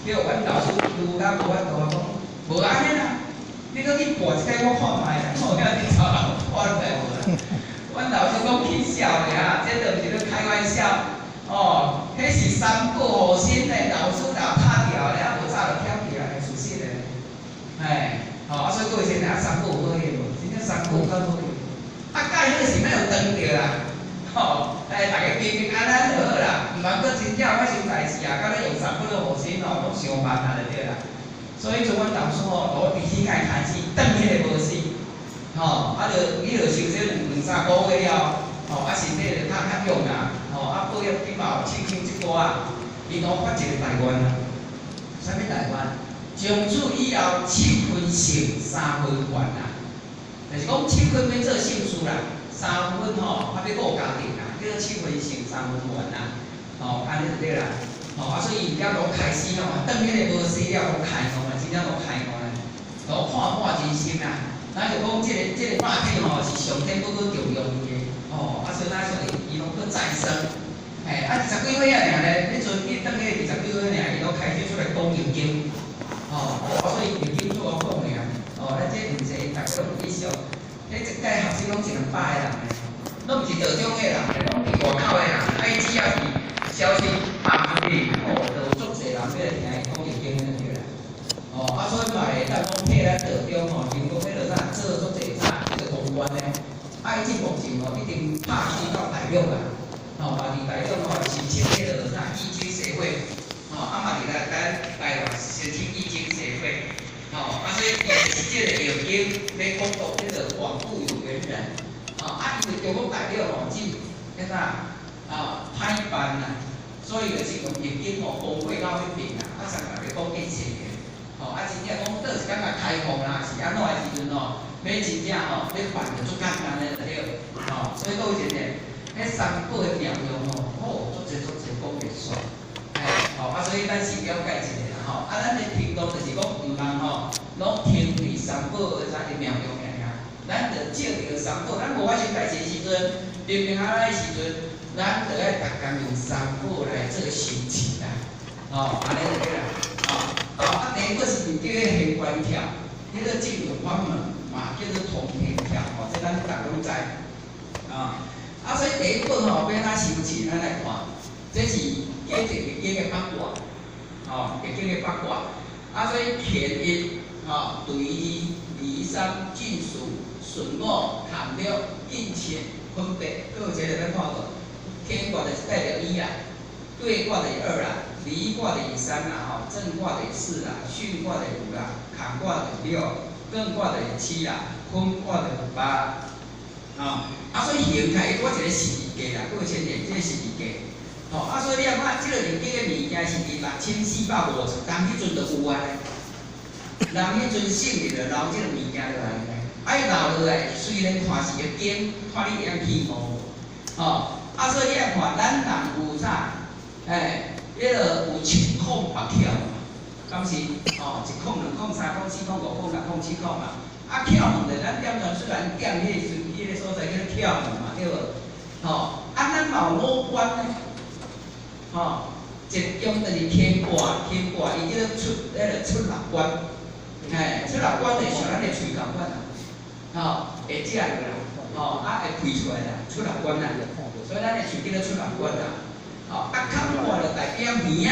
叫阮老師愈甲無法度啊，講無按呢啦，你閣去跋一擺我看覓啦，我遐你走人我都知無啦。阮老師講起笑的啊，這都毋是咧開玩笑，哦，彼是三寶護身的，老師若拍掉咧，啊無早就徛起來，事實的，嘿，吼，啊所以各位先生，三寶有好用無？真正三寶較好用。啊，蓋好是欲予斷著啦，吼，哎，逐家平平安安就好啦，毋通閣真正發生代誌啊，敢若用三寶護身吼，攏傷慢啊就對啦。所以陣阮老師吼，就伫彼擺開始斷彼个模式，吼，啊就伊就休息兩三個月了，吼，啊身體就較較勇啊，吼，啊報業伊嘛有唱唱這歌啊，伊攏發一個大願啊，啥物大願？從此以後七分聖三分凡啊，就是講七分欲做聖事啦，三分吼啊欲顧家庭啦，叫做七分聖三分凡啊，吼，按呢就對啦。吼，啊，所以了都開始吼，斷彼个模式了，都開悟啊，真正都開悟啦，都看破人生啊。咱就講這個肉體吼，是上天閣閣重用伊的，吼，啊，所以咱說伊攏閣再生，嘿，啊，二十幾歲仔爾咧，彼陣伊斷彼個二十幾歲爾，伊攏開始出來講易經，吼，啊，所以易經做我講爾，哦，咱這毋濟，逐家攏去想，彼一屆學生攏一兩百个人咧，攏毋是道中的人，攏佇外口的人，啊，伊只要是消息放出去，哦，就有足濟人欲來聽伊講易經的對啦。哦，啊，所以嘛會當講替咱道中吼，像講彼落啥做足濟啥這個公關呢？啊，伊這目前吼已經拍起到大陸啦，吼，嘛佇大陸吼申請彼個啥易經協會，吼，啊嘛佇來咱台灣申請易經協會，吼，啊，所以伊就是這個易經欲講到這個廣度有緣人，吼，啊，因為中國大陸吼真彼啥啊歹辦啊，所以就是用易經吼公會到彼邊啊，啊，上逐家講一切的。吼，啊，真正講倒一工共開放啦，是按怎的時陣吼，欲真正吼，欲辦就足簡單的就對，吼，所以閣有一個，彼三寶的妙用吼，哦，足濟足濟講袂煞，嘿，吼，啊，所以咱先了解一下啦，吼，啊，咱的聽眾就是講毋通吼，攏停佇三寶的啥個妙用爾爾，咱著借著三寶，咱無發生代誌的時陣，平平安安的時陣，咱著愛逐工用三寶來做修持啦，吼，按呢就對啦，吼。哦，啊，第一個是叫做玄關竅，彼個進入法門嘛，叫做通天竅，吼，這咱逐家攏知。啊，啊，所以第一步吼，欲按怎修持，咱來看，這是解釋易經的八卦，吼，易經的八卦。啊，所以乾一，吼，兌二、離三、進四、巽五、坎六、艮七、坤八，閣有一个咱看過，乾卦就是代表一啊，兌卦就是二啦。離卦就是三啦，吼，震卦就是四啦，巽卦就是五啦，坎卦就是六，艮卦就是七啦，坤卦就是八，啊，啊，所以形態伊拄一個十字架啦，閣有前面這個十字架，吼，啊，所以你若看這個易經的物件是佇6450冬彼陣就有啊，人彼陣聖人就留這個物件落來，啊，伊留落來雖然看是易經，看你會曉去悟，吼，啊，所以你愛看咱人有啥，欸。彼个有七孔八竅嘛，敢是？吼，一孔、兩孔、三孔、四孔、五孔、六孔、七孔嘛。啊，竅門就咱點傳雖然點彼個時陣，彼個所在叫做竅門嘛，對無？吼，啊，咱嘛有五關呢，吼，一中就是乾卦，乾卦伊叫做出，彼個出納關，嘿，出納關就是像咱的喙仝款啊，吼，會食落啦，吼，啊會開出來啦，出納關啦，所以咱的喙叫做出納關啦。吼，啊，坎卦就代表耳仔，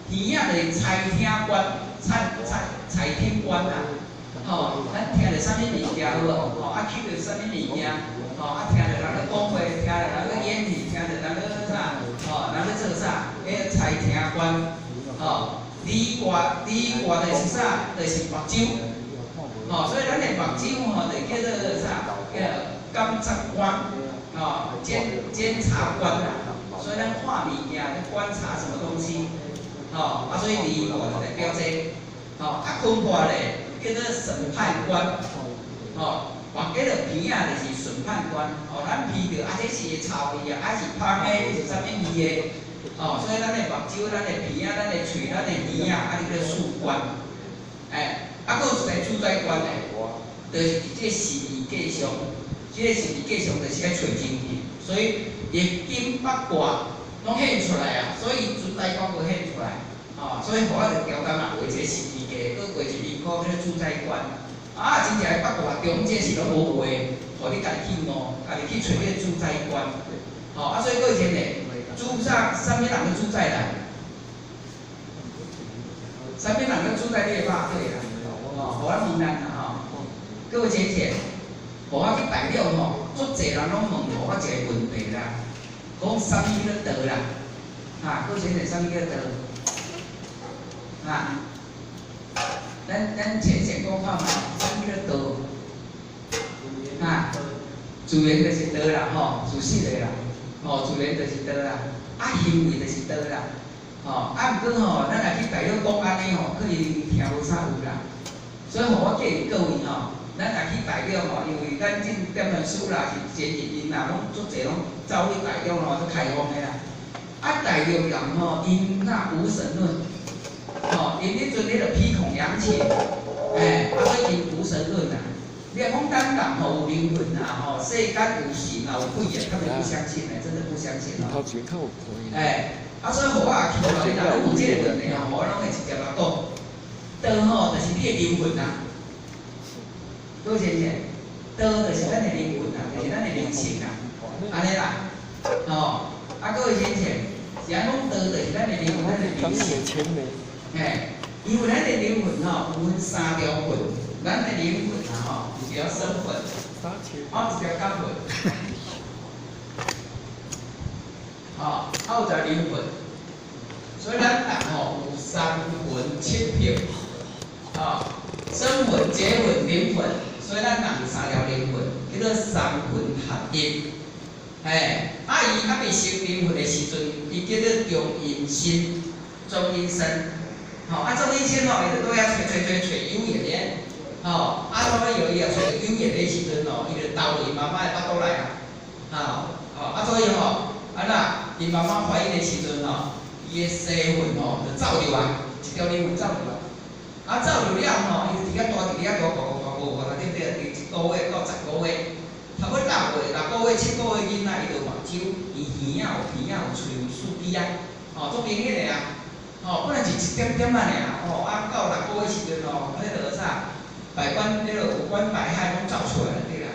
耳仔就是采聽官，采采采聽官啦。吼，咱聽著啥物物件好無？吼，啊，吸著啥物物件？吼，啊，聽著人咧講話，聽著人咧演戲，聽著人咧啥？吼，人咧做啥？彼个采聽官，吼，離卦，離卦就是啥？就是目睭。吼，所以咱的目睭吼，就叫做啥？叫監察官，吼，監察官啦。所以咱看物件，咧觀察什麼東西，吼，啊，所以離卦就代表這個，吼，啊，坤卦咧叫做審判官，吼，或叫做鼻仔就是審判官，吼，咱鼻著啊，這是會臭味啊，啊是芳的，是啥物味的，吼，所以咱的目睭、咱的鼻仔、咱的喙、咱的耳仔，啊，叫做四官，欸，啊，閣有一個主宰官咧，就是佇這個十二卦上，這個十二卦上就是愛揣真理，所以易經八卦攏顯出來啊，所以主宰官閣顯出來，吼，所以予我就調工啊，畫一個十字架，閣畫一支箍叫做主宰觀。啊，真正北大中這是攏無畫，予你家己去悟，家己去揣你的主宰觀。吼，啊，所以閣一個呢，主啥啥物人咧主宰咱？啥物人咧主宰你的肉體啦？吼，予我問咱啦吼。各位淺淺，予我去大陸吼，足濟人攏問予我一個問題啦，講啥物叫做道啦？哈，各位淺淺，啥物叫做道？哈？咱淺淺講看覓，啥物叫做道？哈？自然就是道啦，吼，事實的啦，吼，自然就是道啦，啊，行為就是道啦，吼，啊，毋過吼，咱若去大陸講按呢吼，可能聽無啥有啦。所以吼，我建議各位吼，咱若去大陸吼，因為咱這點傳師啦是前日因啦，攏足濟攏走去大陸吼，做開放的啦。啊，大陸人吼，𪜶若無神論，吼，𪜶彼陣咧就鼻孔揚氣，欸，啊，所以𪜶無神論啊。你若講咱人吼有靈魂啊，吼，世間有神啊，有鬼啊，他們不相信的，真的不相信哦。欸，啊，所以予我也去吼，你若問這個問題吼，我攏會直接來講。道吼，就是你的靈魂啊。多謝謝。道就是咱的靈魂啊，就是咱的靈性啊，按呢啦，吼，啊，各位先生，是按講道就是咱的靈魂，咱的靈性。嘿，因為咱的靈魂吼有分三條魂，咱的靈魂啊吼，有一條身魂，啊一條覺魂，吼，啊有一條靈魂，所以咱人吼有三魂七魄，吼，身魂、覺魂、靈魂，所以咱人有三條靈魂，叫做三魂合一。嘿，啊伊猶未成靈魂的時陣，伊叫做中陰身，中陰身。吼，啊中陰身吼，伊就倒遐揣揣揣揣有緣的，吼，啊到尾伊也揣著有緣的時陣吼，伊就投入伊媽媽的腹肚內啊，吼，吼，啊所以吼，啊那𪜶媽媽懷孕的時陣吼，伊的生魂吼就走入啊，一條靈魂走入啊，啊走入了吼，伊就佇遐大佇遐大大大大大對不對？佇一個月到10個月，差不多6個月、6個月、7個月囡仔，伊就目睭、伊耳仔有鼻仔有喙有四肢啊，吼，足明顯的啊。吼，本來是一點點仔爾，吼，啊到6個月時陣吼，彼個啥，百官彼個五官百骸攏走出來了對啦。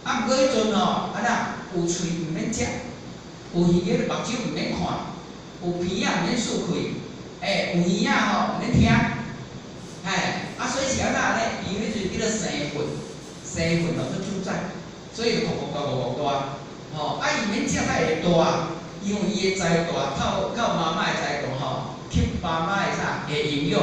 啊，毋過彼陣吼，啊那有喙毋免食，有耳個目睭毋免看，有鼻仔毋免欶氣，欸，有耳仔吼毋免聽，嘿，啊所以是按怎呢？伊彼陣叫做生魂，生魂哦做主宰，所以就擴擴大擴擴大，吼，啊伊毋免食才會大，因為伊的財大，靠靠媽媽的財大吼。吸媽媽的啥的營養，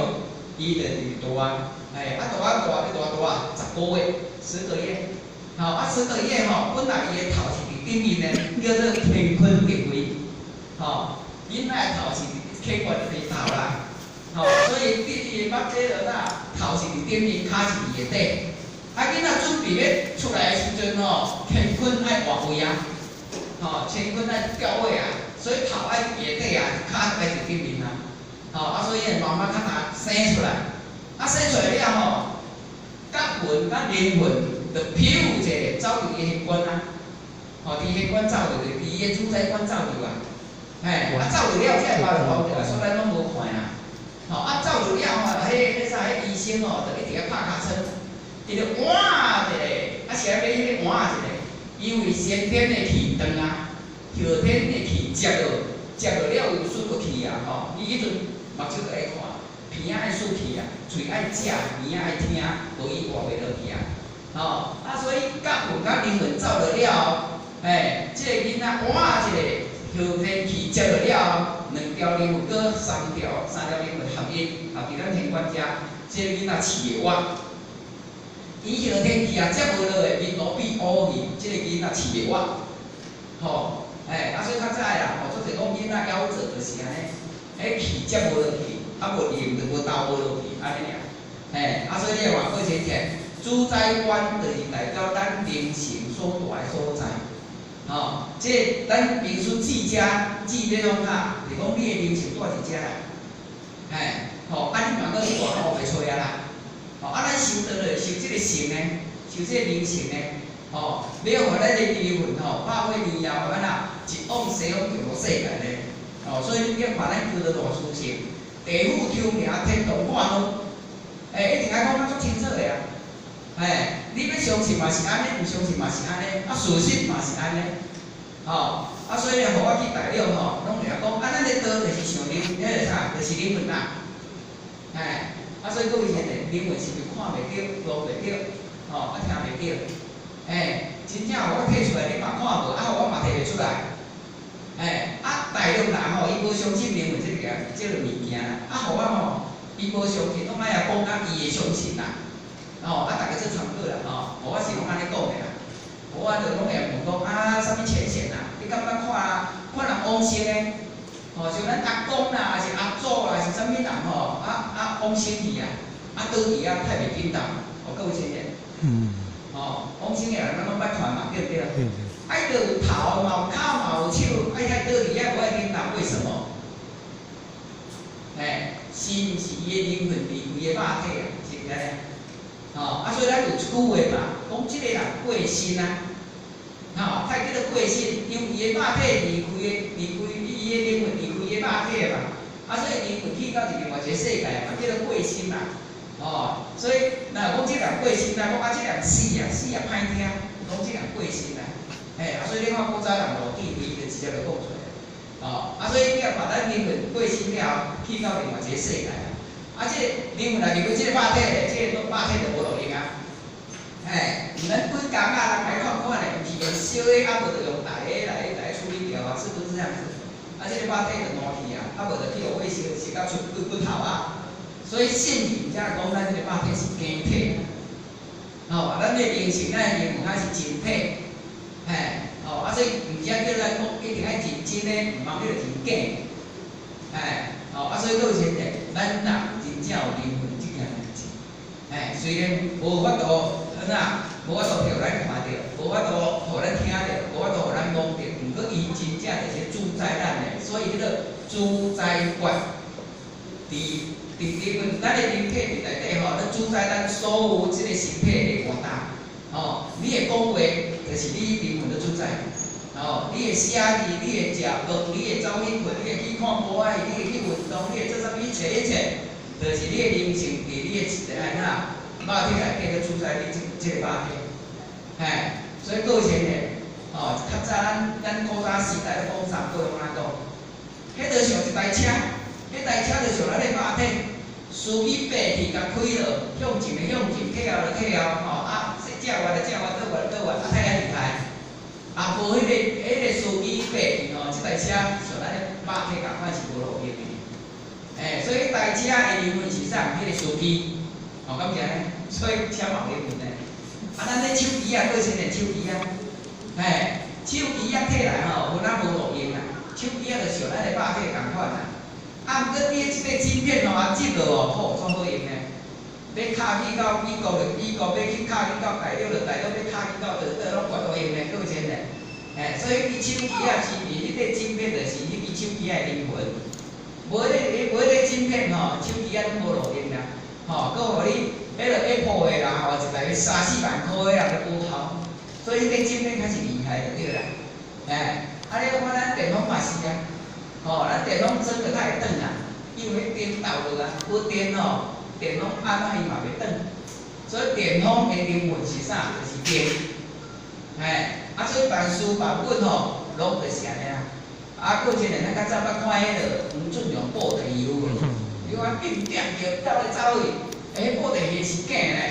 伊就會大，哎，啊大啊大，你大大，10個月，十個月，吼，啊十個月吼，本來伊的頭是佇頂面的，叫做乾坤逆位，吼，囡仔的頭是佇客觀佇頭啦，吼，所以伊的目這個哪頭是佇頂面，跤是佇下底，啊囡仔準備欲出來的時陣吼，乾坤愛換位啊，吼，乾坤愛調位啊，所以頭愛佇下底啊，跤愛佇頂面啊。吼，啊，所以媽媽較早生出來，啊，生出來了吼，覺魂佮靈魂就飄一下走入伊的血管啊，吼，佇血管走入去，佇伊的主宰觀走入啊，嘿，啊走入了，才會包就包著啊，所以咱攏無看啊，吼，啊走入了吼，彼啥，彼醫生吼，就一直咧拍尻川，伊就換一下，啊是按欲彼個換一下，因為先天的氣斷啊，後天的氣接落，接落了有輸落去啊，吼，伊彼陣。目睭就愛看，鼻仔愛欶氣啊，喙愛食，耳仔愛聽，無伊活袂落去啊！吼，啊，所以覺魂佮靈魂走落了後，嘿，這個囡仔換一個後天氣接落了後，兩條靈魂閣三條，三條靈魂合一，合佇咱天觀遮，這個囡仔飼會活。伊後天氣啊接無落去，面路變烏去，這個囡仔飼袂活。吼，欸，啊，所以較早的人吼，足濟講囡仔夭折就是按呢。彼氣接無落去，啊無靈就無投無落去，按呢爾。嘿，啊所以你會話過前前，主宰觀就是代表咱靈性所蹛的所在。吼，這咱平時住遮住欲創啥？是講你的靈性蹛佇遮啦。嘿，吼，啊你嘛閣去大路袂揣啊啦。吼，啊咱修道咧，修這個性呢，修這個靈性呢，吼，欲予咱的靈魂吼，百歲年後按怎一往西方極樂世界呢？哦，所以你欲看咱求道大師像，地府抽名天堂半路，欸，一定愛講甲足清楚的啊！欸，你欲相信嘛是按呢，毋相信嘛是按呢，啊，事實嘛是按呢，吼，啊，所以咧，予我去大陸吼，攏會曉講，啊，咱的道就是像靈，彼个啥，就是靈魂啦，欸，啊，所以各位兄弟，靈魂是毋是看袂著、摸袂著，吼，啊，聽袂著？欸，真正予我提出來，你嘛看無，啊，予我嘛提袂出來。欸，啊，大陸人吼，伊無相信靈魂這個物件啦，啊，予我吼，伊無相信，攏愛來講甲伊會相信啦。吼，啊，逐家做參考啦，吼，予我是攏按呢講的啦。無我就攏會問講啊，啥物淺顯啦？你敢捌看看人往生的？吼，像咱阿公啦，抑是阿祖啦，是啥物人吼？啊啊往生去啊，啊倒佇遐太袂緊當，哦，閣有淺顯。吼，往生的人咱攏捌看嘛，對毋對？啊，伊就有頭嘛，有跤嘛，有手，啊，伊還倒佇遐無愛叮當，為什麼？欸，是毋是伊的靈魂離開伊的肉體啊？是毋是按呢？吼，啊，所以咱有一句話嘛，講這個人過身啊，吼，才叫做過身，因為伊的肉體離開的，離開伊的靈魂離開伊的肉體嘛，啊，所以靈魂去到一另外一個世界嘛，叫做過身嘛，吼，所以若講這個人過身啊，講啊，這個人死啊，死啊歹聽，講這個人過身啊，嘿，啊，所以你看古早人路見伊就直接就講出來，吼，啊，所以你若看咱靈魂過身了後，去到另外一個世界啊。啊，這個靈魂若離開這個肉體咧，這個肉體就無路用啊。嘿，毋免幾工啊，人來看看咧，毋是用燒的，啊無就用大的來處理掉啊，是不是這樣子？啊，這個肉體就爛去啊，啊無就去予火燒，燒到出骨骨頭啊。所以聖人才講咱這個肉體是假體。吼，咱的靈性、咱的靈魂還是真體。嘿，吼，啊，所以毋只叫咱講一定愛認真的，毋通叫做認假。嘿，吼，啊，所以閣有一個，咱人真正有靈魂這件代誌。嘿，雖然無法度，按怎，無法度予咱看著，無法度予咱聽著，無法度予咱摸著，毋過伊真正就是主宰咱的，所以叫做主宰權。佇靈魂，咱的靈體佇內底吼，咧主宰咱所有這個身體的活動。吼，你會講話，就是你靈魂咧主宰。吼，你會寫字，你會食飯，你會走去睏，你會去看歌仔戲，你會去運動，你會做啥物？一切一切，就是你的靈性佇你的按怎肉體內底咧主宰你這個肉體。嘿，所以過程的，吼，較早咱古早時代咧講三國攏按怎講？彼就像一台車，彼台車就像咱的肉體，司機爬去共開落，向前的向前，退後就退後，吼啊，正彎就正彎，倒彎就倒彎，啊，太遐厲害。啊，無彼個司機爬去吼，這台車像咱的肉體仝款是無路用的。欸，所以台車的靈魂是啥？彼個司機，吼，敢毋是按呢？所以車嘛有靈魂的。啊，咱這手機啊，閣先的手機啊，嘿，手機仔摕來吼，有哪無路用啦？手機仔就像咱的肉體仝款啦。啊，毋過你這個晶片吼，啊，接落哦，好，煞好用呢。欲敲去到美國就美國，欲去敲去到大陸就大陸，欲敲去到佗佗攏無路用呢，閣有錢呢。嘿，所以彼手機仔是彼個晶片，就是彼支手機仔的靈魂。無彼個晶片吼，手機仔攏無路用啦。吼，閣予你彼個 Apple 的啦吼，一台欲三四萬箍的啦，都無效。所以彼個晶片較是厲害就對啦。嘿，啊，你看咱電風嘛是啊，吼，咱電風轉就較會轉啦，因為電投落啊，無電吼，電風按怎伊嘛袂轉。所以電風的靈魂是啥？就是電。嘿，啊，所以萬事萬物吼，攏就是按呢啦。啊，閣一個咱較早捌看彼个黃俊雄布袋戲有無？你看變變叫走來走去，欸，布袋戲是假的咧，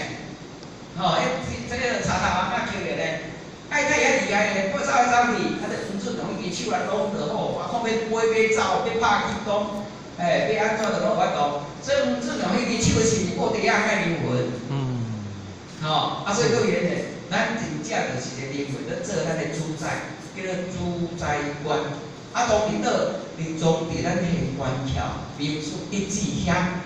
吼，彼這個柴頭翁仔抾的咧，愛太遐厲害咧，我走來走去，啊，這黃俊雄彼支手啊攏落好，啊，看欲飛欲走，欲拍氣功，欸，欲按怎就攏有法度。所以黃俊雄彼支手是毋是布袋仔的靈魂？吼，啊，所以閣有咧，咱真正就是一個靈魂咧做咱的主宰，叫做主宰權。啊，當佇佗？佇裝佇咱玄關橋，明師一指遐。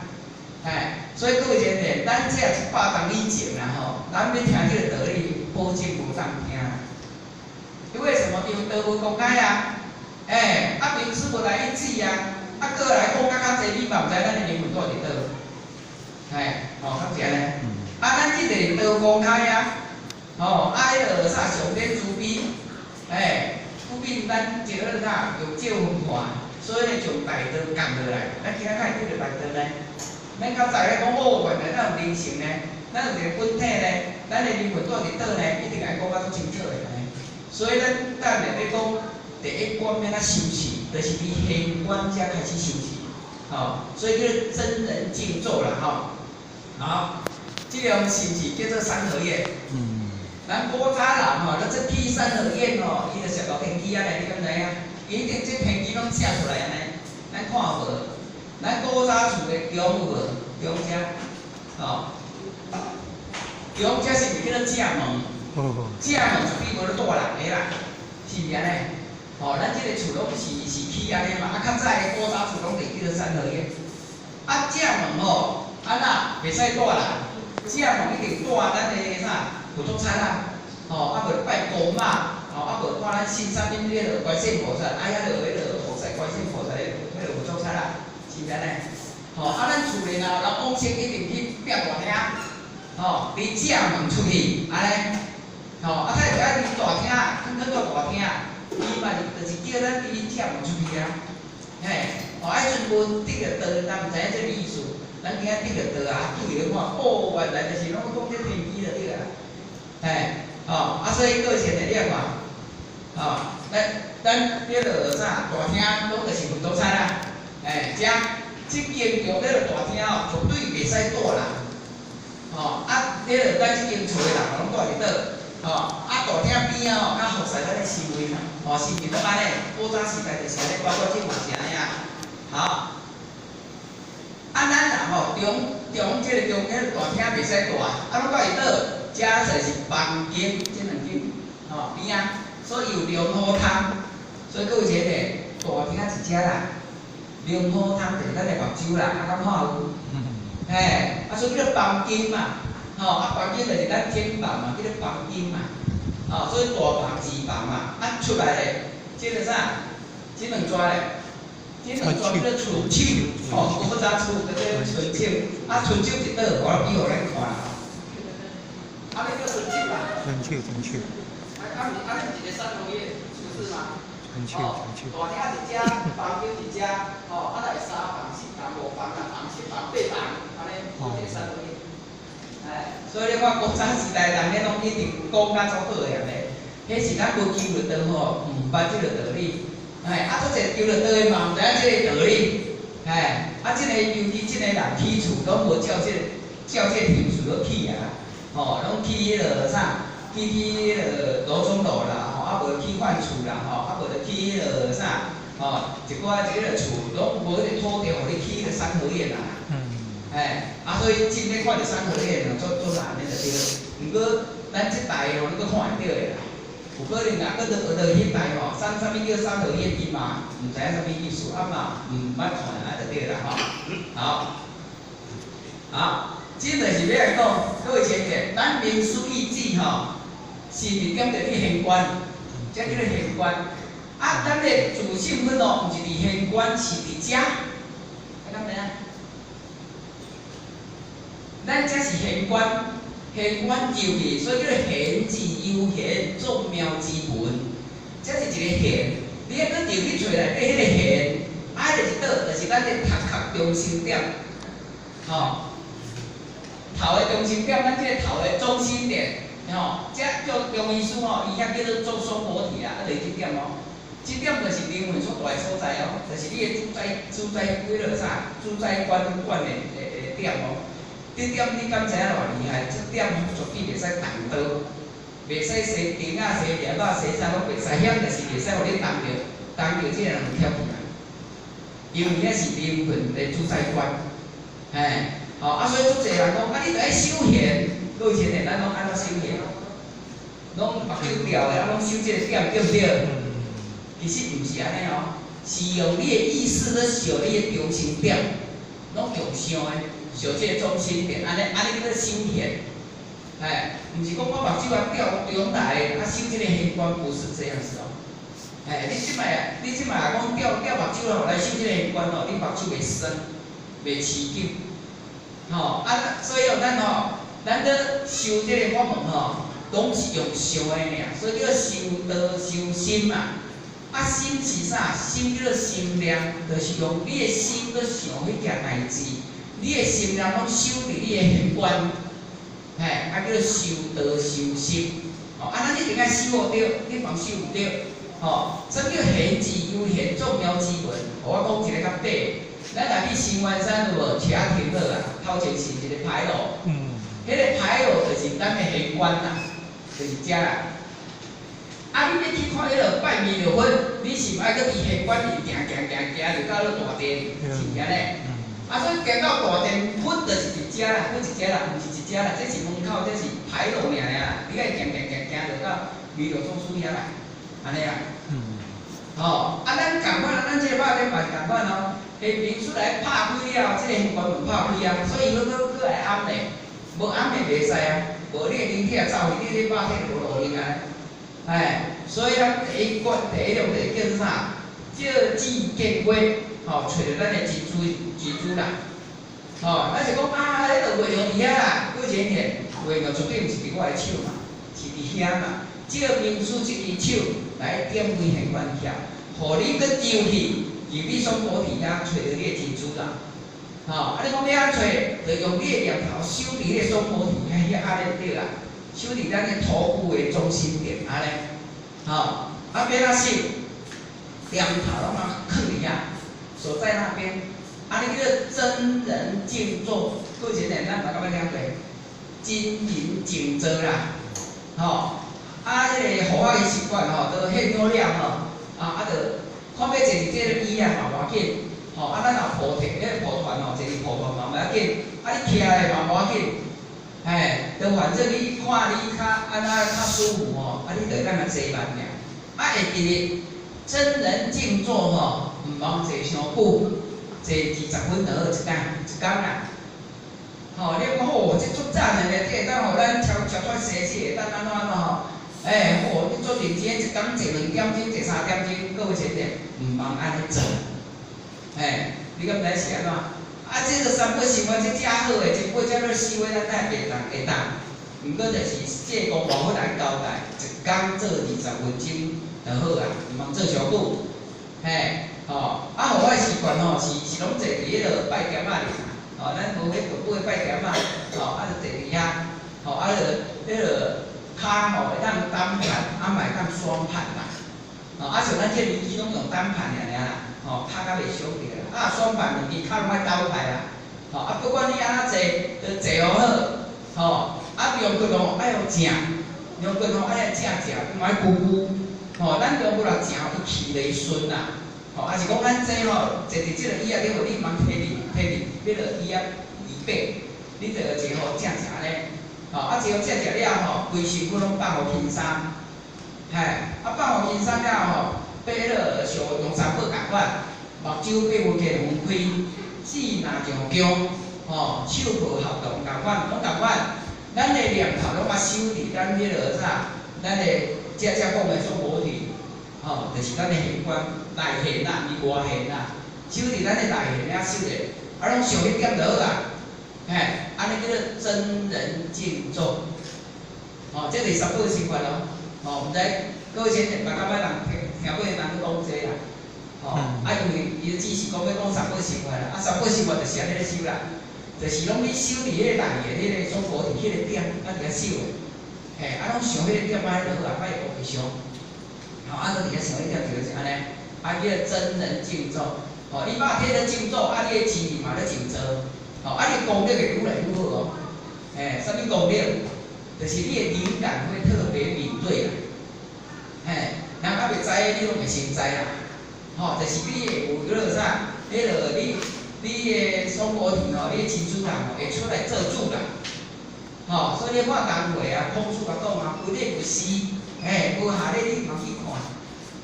嘿，所以各位親呢，咱這100冬以前啦吼，咱欲聽這個道理，保證無當聽。因為什麼？因為道無公開啊，欸，啊，明師無來一指啊，啊，閣來講較較濟，你嘛毋知咱的靈魂住佇佗。嘿，吼，敢是按呢？啊，咱這個道公開啊，吼，啊，彼個啥上天慈悲，欸，不比咱一個啥欲借分化，所以呢，上大道降落來。咱今仔敢會得著大道呢？咱較早咧講哦，原來咱有靈性呢，咱有一個本體呢，咱的靈魂住佇佗呢，一定愛講甲足清楚的呢。所以咱等下欲講第一關欲按怎修持，就是佇玄關遮開始修持，吼，所以叫做真人靜坐啦，吼。好，這種是毋是叫做三合院？咱古早人吼，咧這起三合院吼，伊就攝落天機按呢，你敢知影？伊一定這天機攏寫出來按呢，咱看有無？咱古早厝的牆有無？牆遮，吼，牆遮是毋是叫做正門？正門絕對無咧住人的啦，是毋是按呢？吼，咱這個厝攏是起按呢嘛，啊，較早的古早厝攏會叫做三合院。啊，正門吼，按怎袂使住人？正門一定住咱的啥？佛祖剎啊，吼，啊無拜公媽，吼，啊無看咱信啥物彼个觀世菩薩，啊遐个彼个菩薩觀世菩薩的彼个佛祖剎啊，是毋是按呢？吼，啊咱厝內若有人往生，一定去壁大廳，吼，佇正門出去，按呢，吼，啊，他會愛佇大廳，囥囥大廳，伊嘛是就是叫咱佇正門出去啊，嘿，吼，啊彼陣無得著道，咱毋知影這个意思，咱今仔得著道啊，注意咧看，哦，原來就是攏講這天機就對啊。嘿，吼，啊，所以各位賢的你來看，吼，咱彼个啥大廳攏就是佛祖剎啦，嘿，遮這間牆彼个大廳哦，絕對袂使住人，吼，啊，彼个咱這間厝的人攏住佇佗，吼，啊，大廳邊仔哦，較服侍咱的思維，吼，是毋是攏按呢？古早時代就是按呢，包括這嘛是按呢啊，好，啊，咱人吼中中這個中間大廳袂使住，啊，攏住佇佗？遮就是房間，這兩間，吼邊仔，所以有龍虎窗，所以閣有一個大廳一隻啦，龍虎窗就是咱的目睭啦，啊敢看有？嘿，啊所以叫做房間嘛，吼，啊房間就是咱肩膀嘛，叫做房間嘛，吼，所以大房二房嘛，啊出來的這個啥？這兩逝咧，這兩逝叫做春手，吼，古早厝叫做春手，啊春手佇佗，我比予咱看。啊，你叫春手啦。春手，春手。啊啊，啊，你一個三合院，是不是嘛？春手，春手。大廳一隻，房間一隻，吼，啊，來三房、四房、五房、六房、七房、八房，按呢，一個三合院。哎，所以你看古早時代人咧，攏一定講甲足好的按呢。彼是咱無求著道吼，毋捌這個道理。哎，啊，足濟求著道的嘛，毋知影這個道理。哎，啊，這個尤其這個人起厝，攏無照這個照這個程序落起啊。吼，攏起彼个啥？起彼个羅鐘樓啦，吼，啊無起換厝啦，吼，啊無就起彼个啥？吼，一寡這个厝攏無彼個土地，予你起彼個三合院啦。哎，啊，所以真欲看著三合院哦，足足難的就對。毋過咱這代吼，你閣看會著的啦。有可能啊，閣落落彼代吼，啥啥物叫三合院，伊嘛毋知影啥物意思，啊嘛毋捌看啊，就對啦吼。好，好。這就是欲來講，各位淺淺，咱明師意志吼，是毋是點著去玄關？這叫做玄關。啊，咱的自性本哦，毋是佇玄關，是佇遮。你敢知影？咱這是玄關，玄關入去，所以叫做玄之又玄，眾妙之門。這是一個玄，你愛閣入去揣內底彼個玄，啊，就是佗，就是咱的頭殼中心點，吼。頭的中心點，咱這個頭的中心點，吼，這叫中醫師吼，伊遐叫做做鬆果體啊，啊，就是這點哦。這點就是靈魂所在的所在哦，就是你的主宰主宰幾落啥，主宰管管的點哦。這點你敢知影偌厲害？這點絕對袂使動刀，袂使生釘仔、生粒仔、生啥攏袂使，遐就是袂使予你動著，動著這個人就跳起來。因為遐是靈魂的主宰觀，嘿。吼啊，所以足濟人講，啊，你著愛修玄，各位親的，咱攏按怎修玄？攏目睭掉的，啊，攏修這個點，對毋對？其實毋是按呢哦，是用你的意識咧想你的中心點，攏用想的，想這個中心點，按呢按呢叫做修玄。哎，毋是講我目睭啊吊中來，啊修這個玄關，不是這樣子哦。哎，你這擺你這擺講吊吊目睭哦來修這個玄關哦，你目睭會酸，袂持久。吼啊，所以哦，咱吼，咱咧修這個法門吼，攏是用想的爾，所以叫修道修心嘛。啊，啊，心是啥？心叫做心念，就是用你的心去想彼件代誌，你的心念攏守佇你的玄關，嘿，啊叫做修道修心。吼，啊，咱一定愛修予著，你莫修毋著。吼，啥物叫玄之又玄，眾妙之門？予我講一个較短。咱若去新灣山有無？車停好啊，頭前是一个牌樓。彼个牌樓就是咱的玄關啦，就是遮啦。啊，你欲去看彼个拜彌勒佛，你是毋愛閣佇玄關裡行行行行入到咧大殿，是毋是按呢？啊，所以行到大殿，佛就是佇遮啦，佛佇遮啦，毋是佇遮啦，這是門口，這是牌樓爾爾啦。你愛行行行行入到彌勒祖師遐啦，按呢啦。吼，啊，咱仝款，咱這个肉體嘛是仝款哦。下面出來拍開了，這个玄關門拍開啊，所以閣閣閣來按咧，無按會袂使啊，無你的靈體也走去，你這肉體就無路用啊。哎，所以咱第一關第一種就叫做啥？照智見月，吼，揣著咱的真珠真珠啦。吼，咱是講啊，彼个月亮佇遐啦，過前天月亮絕對毋是佇我的手嘛，是佇遐嘛。照明師這支手來點開玄關竅，予你閣入去，入你雙寶體遐揣著你的真珠啦。吼，啊，你講欲按怎揣？就用你的念頭守佇彼个雙寶體遐遐按呢就對啦。守佇咱的頭骨的中心點，按呢，吼，啊，欲按怎守？念頭攏啊囥佇遐，所在那邊，啊，你叫做真人靜坐，過前呢，咱大家捌聽過，真人靜坐啦，吼，啊，彼个護法的習慣吼，都獻好了吼，啊啊，就看欲坐佇這个椅仔嘛無要緊，吼，啊，咱若蒲團，彼个蒲團吼，坐佇蒲團嘛無要緊，啊，你徛咧嘛無要緊。嘿，就反正你看你較按怎較舒服吼，啊，你就會當共坐慢爾。啊，會記得真人靜坐吼，毋通坐傷久，坐20分就好一工，一工啦。吼，你講吼，這足讚的咧，這會當予咱超超脫生死，會當按怎按怎吼？欸，吼，你足認真，一工坐2點鐘，坐3點鐘，閣有錢點，毋通按呢做。嘿，你敢毋知是按怎？啊，這個三寶心法，這遮好的，真寶遮咧修的，咱會當會當。毋過就是濟公活佛來交代，一工做20分鐘就好啊，毋通做傷久。嘿，吼，啊，予我的習慣吼，是攏坐佇彼个拜點仔裡，吼，咱無彼個買拜點仔，吼，啊，就坐佇遐，吼，啊，就彼个跤吼會當單盤，啊嘛會當雙盤啦，吼，啊，像咱這年紀攏用單盤爾爾啦，吼，跤較袂傷著啦，啊，雙盤兩支跤攏愛鬥開啊，吼，啊，不管你按怎坐，就坐予好，吼，啊，龍骨吼愛予正，龍骨吼愛正正，毋愛龜龜，吼，咱龍骨若正，伊氣就會順啦，吼，啊是講咱這吼坐佇這个椅仔頂，你毋通提佇提佇彼个椅仔椅背，你就坐好正正按呢，吼，啊坐好正正了吼，規身軀攏放予輕鬆，嘿，啊放予輕鬆了吼，欲彼个像用三寶仝款，目睭閉分開兩分開，舌若上弓，吼，手部合動仝款，攏仝款，咱的念頭攏愛守佇咱彼个啥，咱的遮遮講的雙寶體，吼，就是咱的玄關內玄啦，毋是外玄啦，守佇咱的內玄遐守者，啊，攏想彼點就好啊，嘿，按呢叫做真人靜坐，吼，這是三寶心法哦，吼，毋知各位先生捌敢捌人聽聽過人咧講這啦，吼，啊，因為伊只是講欲講三寶心法啦，啊，三寶心法就是按呢咧修啦，就是攏你守佇彼個內的彼個雙寶體彼個點，啊，佇遐守的，嘿，啊，攏想彼個點按呢就好啊，莫烏白想，吼，啊，閣佇遐想彼點就是按呢，啊，叫真人靜坐，吼，你肉體咧靜坐，啊，你的精神嘛咧靜坐，吼，啊，你功力會愈來愈好哦，嘿，啥物功力？就是你的靈感會特別敏銳啦，嘿，人猶袂知的，你攏會先知啦，吼，就是你會有叫做啥？彼个你你的雙寶體吼，你的珍珠人吼會出來做主啦，吼，所以你看工會啊，孔子共講啊，不列不思，嘿，無合咧你毋通去看，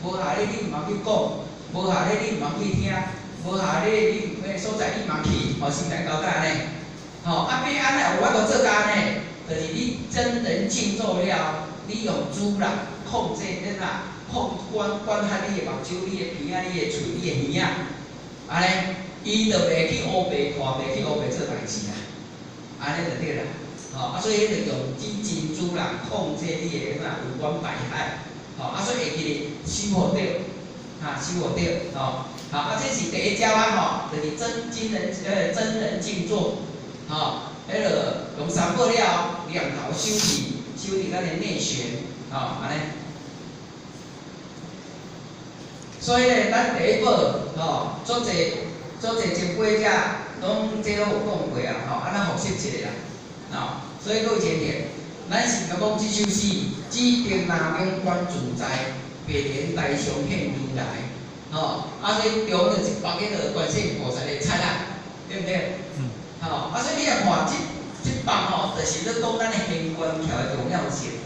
無合咧你毋通去講，無合咧你毋通去聽，無合咧你彼个所在你毋通去，吼，是毋是交代按呢？吼，啊，欲按怎有法度做到按呢？就是你真人靜坐了，你用主力控制恁啊，控管管轄你的目睭、你的鼻仔、你的喙、你的耳仔，按呢，伊就袂去烏白看，袂去烏白做代誌啦，按呢就對啦，吼，啊，所以彼就用這真主力控制你的啥五官百骸，吼，啊，所以會記得修予著，哈，收予著，吼，好，啊，這是第一招啊，吼，就是真真人真人靜坐，吼，彼个用三寶了後，念頭收佇收佇咱的內旋，吼，按呢。所以咧，咱第一步，吼，足濟足濟前輩者攏這攏有講過啊，吼，啊，咱複習一下啦，吼，所以閣有一個，咱是講這首詩，紫頂南宮觀自在，白蓮台上現如來，吼，啊，所以中了一百彼個觀世音菩薩的剎那，對毋對？嗯。吼，啊，所以你若看這這幅吼，就是咧講咱的現觀橋的重要性，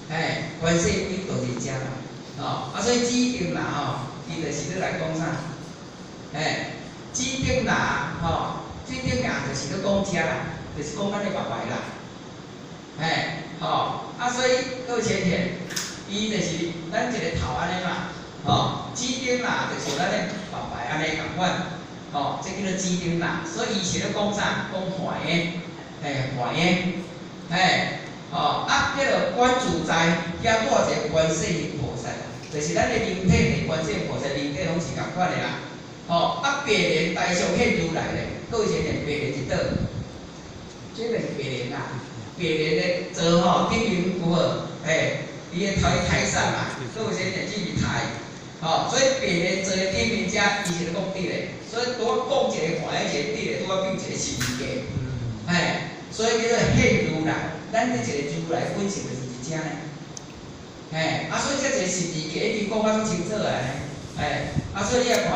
嘿，觀世音就是遮啦，吼，啊，所以紫頂啦吼，伊就是咧來講啥？嘿，紫頂啦吼，紫頂啦就是咧講遮啦，就是講咱的目牌啦，嘿，吼，啊，所以閣前提，伊就是咱一個頭按呢嘛，吼，紫頂啦就是咱的目牌按呢仝款，吼，這叫做紫頂啦，所以伊是咧講啥？講幻的，嘿，幻的，嘿，吼，啊，彼个觀自在，遐帶一個觀世音菩薩，就是咱的靈體的觀世音菩薩靈體攏是仝款的啦，吼，啊，白蓮台上現如來咧，閣有一個白蓮佇佗？這個是白蓮啦，白蓮的座吼頂面有無？嘿，伊的台台上嘛，閣有一個字是台，吼，所以白蓮座的頂面遮，伊是咧講佇咧，所以拄仔講一個幻的一個佇咧，拄仔變一個實字，嘿，所以叫做現如來，咱這一個如來本性就是佇遮呢，嘿，啊，所以這一個實字已經講甲足清楚啊，嘿，啊，所以你來看，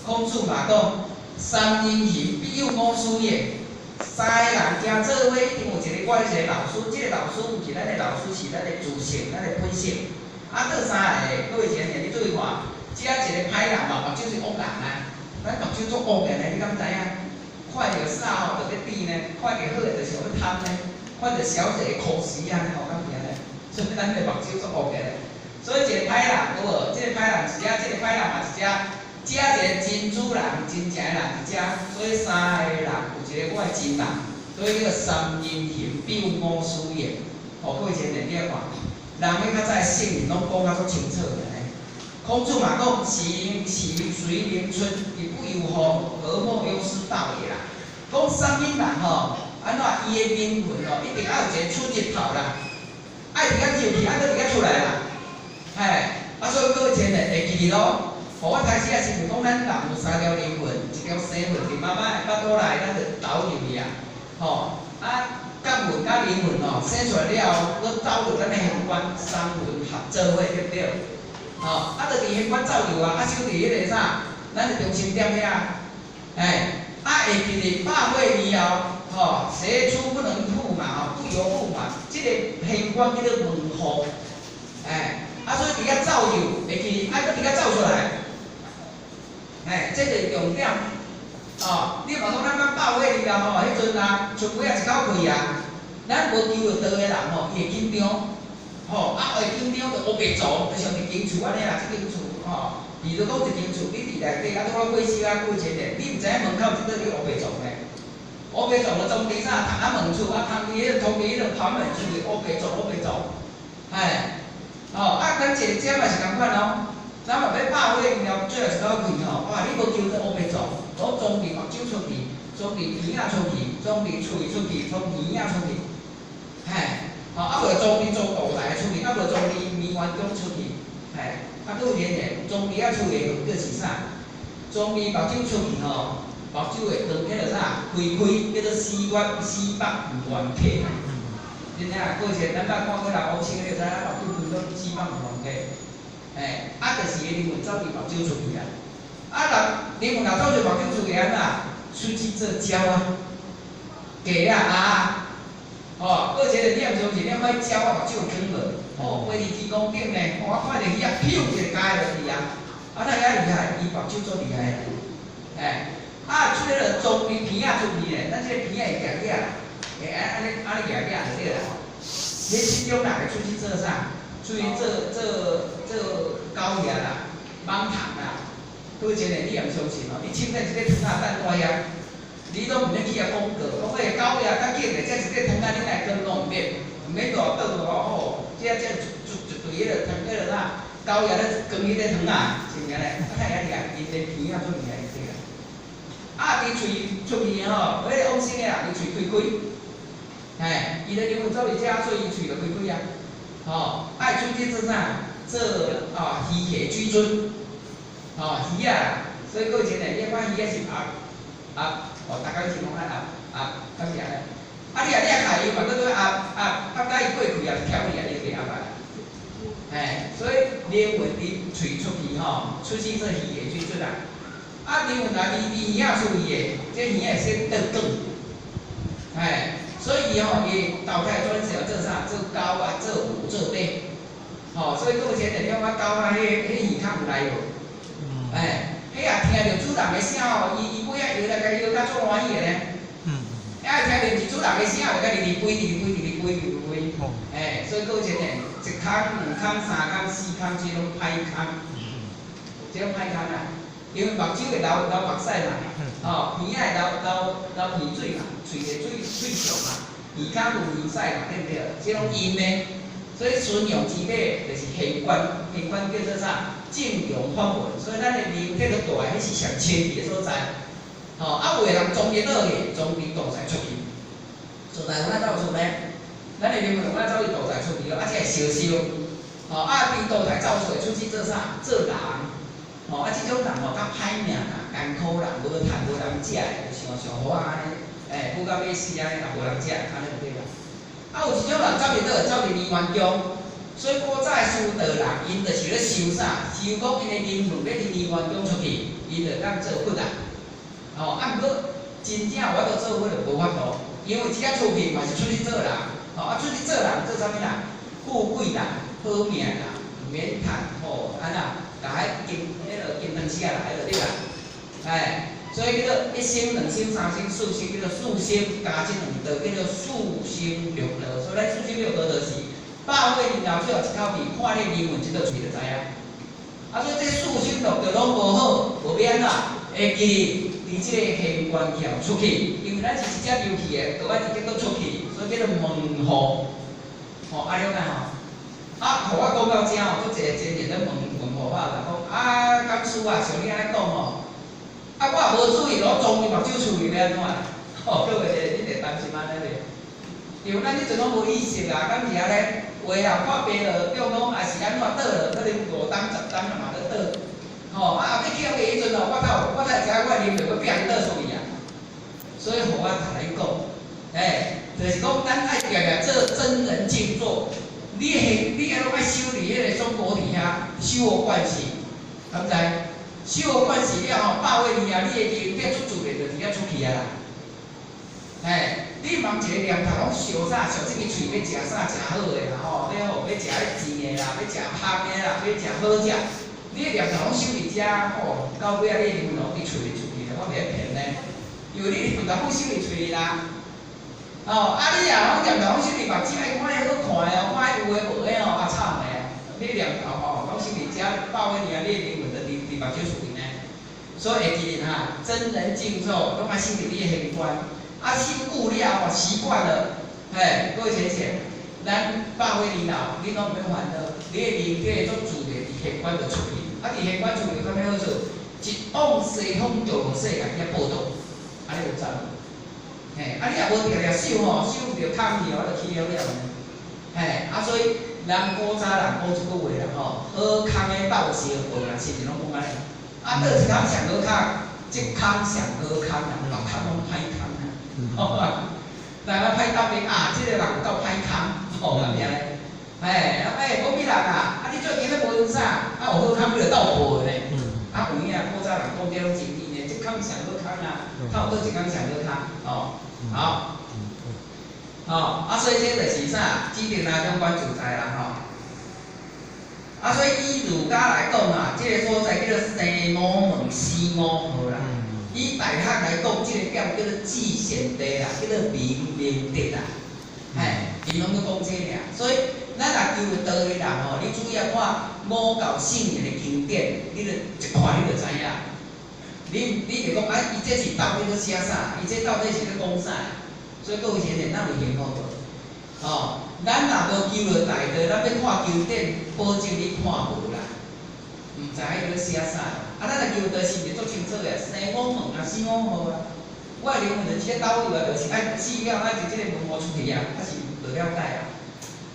孔子嘛講，三人行必有我師焉，三个人行做伙，一定有一個我一個老師，這個老師毋是咱的老師，是咱的自性，咱的本性。啊，倒三个，各位前面你注意看，遮一個歹人嘛，目睭是惡人啊，咱目睭足惡的呢，你敢知影？看著啥吼，就咧比呢；看著好的，就想欲貪呢；看著小姐的箍死啊，吼，敢有呢？所以咱的目睭足惡的咧。所以一個歹人對無？這個歹人一隻，這個歹人嘛一隻，遮一個真主人、真正的人佇遮，所以三個人有一個我的真人，所以叫做三人行必有我師焉。哦，各位前面你來看，人彼較早的聖人攏講甲足清楚的呢。孔子嘛講：是是隨名春，亦不由乎，何莫憂師道也啦。講啥物人吼，按怎伊的靈魂吼，一定愛有一個出入口啦，愛佇遐入去，愛閣佇遐出來啦。嘿，啊，所以各位前面會記得咯。吼，我開始也是講咱人有三條靈魂，一條生魂佇媽媽的腹肚內，咱就投入去啊。吼，啊，覺魂佮靈魂吼，生出來了後，閣走入咱的玄關，三魂合做伙，對毋對？吼，啊，就佇玄關走入啊，啊，守佇彼个啥，咱的中心點遐，哎，啊，會記得百歲以後，吼，邪出不能復嘛，吼，不由復嘛，這個玄關叫做門戶，哎，啊，所以佇遐走入，會記，愛閣佇遐走出來，哎，這就是重點，哦，你嘛講咱講百歲以後吼，彼陣啊，出尾仔一口氣啊，咱無求著道的人吼，伊會緊張。吼，啊會緊張就烏白做，就像一間厝按呢啦，這間厝吼，比如講一間厝，你佇內底啊，拄好過燒啊，過錢的，你毋知影門口佇佗咧烏白做呢？烏白做就裝佇啥？通啊門厝啊，通佇彼個通佇彼個旁門厝烏白做烏白做，嘿，吼啊，咱一個遮嘛是仝款哦，咱嘛欲拍火了，最後一口氣吼，哇！你無求著烏白做，攏裝佇目睭出去，裝佇鼻仔出去，裝佇喙出去，裝耳仔出去，嘿。吼，啊無裝佇做道台出去，啊無裝佇棉花宮出去，嘿，啊，閣有一個裝佇遐出去的閣是啥？裝佇目睭出去吼，目睭會光叫做啥？開開叫做死月死目毋願開。真正，過前咱捌看過人烏青，你就知影目睭開做死目毋願開。嘿，啊，就是伊靈魂走佇目睭出去啊。啊，人靈魂若走佇目睭出去按怎？出去做鳥仔、雞仔、鴨仔。吼，閣一個你也毋相信，你看鳥仔目睭有光無？吼，飛佇天空頂呢，我看著魚仔，咻一个咬落去啊！啊，哪遐厲害？伊目睭足厲害的，嘿，啊，出彼个裝佇鼻仔出去咧，咱這個鼻仔會夾夾，會按按呢按呢夾夾就對啦。彼這種人會出去做啥？出去做做做狗仔啦、蠓蟲啦。閣一個你也毋相信哦，你凊彩一个湯仔等蹛遐。你攏毋免去遐廣告，講欸狗仔較緊的，這一塊湯仔你來扛攏毋免，毋免大倒吼吼，這這一一一堆彼个湯彼个啥，狗仔咧扛彼个湯仔，是毋是咧？啊，太遐爾，𪜶的鼻仔出名對啦。啊，佇喙出去吼，彼个往生的人，伊喙開開，嘿，伊的靈魂走佇遮，所以伊喙就開開啊。吼，愛出去做啥？做啊魚蝦水準，吼魚仔，所以閣有一個，你看魚仔是鴨鴨，哦，逐工是講啊鴨鴨，敢是按呢？啊，你若害伊嘛，閣閣鴨鴨鴨甲伊過氣啊，跳去啊，伊就袂鴨啊。嘿，所以靈魂佇喙出去吼，出世做魚的水準啊。啊，靈魂若佇魚仔出去的，這魚仔會先倒轉，嘿，所以伊吼伊投胎轉世做啥？做狗啊，做牛，做馬。吼，所以閣有一個，你看狗仔彼耳孔有來無？哎，彼也聽著主人的聲吼，伊尾仔搖來共搖甲足歡喜的呢。啊，聽著是主人的聲，就共直直飛，直直飛，直直飛，直直飛。哎，所以閣有一個，一空、兩空、三空、四空，這攏歹空。這攏歹空啊！因為目睭會流流目屎嘛，吼，鼻仔會流流流鼻水嘛，喙會水喙長嘛，耳孔有耳屎嘛，對毋對？這攏陰的。所以順用之體就是玄關，玄關叫做啥？正陽法門。所以咱的靈體咧大，彼是上清氣的所在。吼，啊有的人裝佇倒去，裝佇肚臍出去。所在有哪走出呢？咱的靈魂有哪走去肚臍出去咯？啊，這會燒燒。吼，啊，佇肚臍走出來，出去做啥？做人。吼，啊，這種人吼較歹命啦，艱苦人，無趁無人食的，就像像虎仔按呢，欸，富到欲死按呢，也無人食，按呢就對啦。啊，有一種人走佇佗，走佇靈元宮，所以古早的修道人，𪜶就是咧修啥？修講𪜶的靈魂欲佇靈元宮出去，𪜶就當做佛啊。吼，啊，毋過真正有法度做佛就無法度，因為這個出去嘛是出去做人，吼，啊，出去做人做啥物人？富貴人、好命人，毋免趁，吼，按怎？共彼金彼落金湯匙仔來就對啦，哎。所以叫做一生、兩生、三生、四生，叫做四生加這兩道，叫做四生六道。所以咱四生六道就是百歲年老最後一口氣，看你靈魂這道出去就知影。啊，所以這四生六道攏無好，無欲按怎？會記佇這个玄關橋出去，因為咱是直接入去的，就愛直接閣出去，所以叫做門戶。吼，啊了解吼？啊，予我講到遮吼，足濟真人咧問問護法啦，講啊，講師啊，像你按呢講吼。啊，我也無注意，攏裝佇目睭出去欲按怎啦？吼，閣有一個你會擔心按呢袂？因為咱彼陣攏無意識啊，敢是按呢？有的人看病落中風，還是按怎倒落，可能5冬10冬啊嘛咧倒。吼，啊後尾起來彼陣吼，我才會知影我的靈魂欲變倒出去啊。所以予我共恁講，欸，就是講咱愛定定做真人靜坐，你現你愛攏愛修佇彼个松果體遐，修予慣勢，敢知？修予慣勢了吼，百歲年啊，你的靈變出自然就佇遐出去啊啦。嘿，你毋通一个念頭攏想啥，想這个喙欲食啥食好的啦吼，欲吼欲食彼甜的啦，欲食芳的啦，欲食好食。你的念頭攏想佇遮吼，到尾仔你的靈魂攏佇喙裡出去啦，我袂曉騙呢。因為你念頭攏想佇喙裡啦。哦，啊你若攏念頭攏想佇目睭，愛看彼好看的哦，看彼有的無的哦，啊慘的啊！你念頭吼攏想佇遮，百歲年啊，你的靈魂就佇目睭出去呢。所以會記得哈，真人靜坐，攏愛修佇你的玄關。啊，修久了吼，習慣了，嘿，各位淺淺，咱百歲年老，你攏毋免煩惱，你的靈體足自然佇玄關就出去。啊，佇玄關出去有啥物好處？一往西方極樂世界遐報到，按呢有讚無？嘿，啊你若無定定修吼，修毋著空去哦，就起了了呢。嘿，啊所以人古早人講一句話啦吼，好空的鬥相報啦，是毋是攏講按呢？啊，佗一空上好空，這空上好空啦，別空攏歹空啊。吼啊，人啊歹答應啊，這個人有夠歹空，吼，敢毋是按呢？哎，啊哎，講彼人啊，啊你最近咧無啥？啊有好空你就鬥報的呢？啊有影，古早人講這攏真理呢，這空上好空啊，看有佗一空上好空，哦，好，哦，啊所以這就是啥？指定哪種觀自在啦吼。啊所以以儒家來講啊，這个所在叫做生五門死五號啦。以大學來講，這个點叫做至善地啦，叫做明明德啦，嘿，𪜶攏閣講這爾。所以咱若求道的人吼，你主要看五教聖人的經典，你就一看你就知影。你就講啊，伊這是到底咧寫啥？伊這到底是咧講啥？所以各位賢人，咱有幸福無？哦，咱若無求著大道，咱欲看經典，保證你看無啦。毋知影伊咧寫啥。啊，咱若求道是毋是足清楚的？生我問啊，死我號啊。我的靈魂就直接導遊啊，就是愛死了愛佇這個門戶出去啊，啊是就了解啊。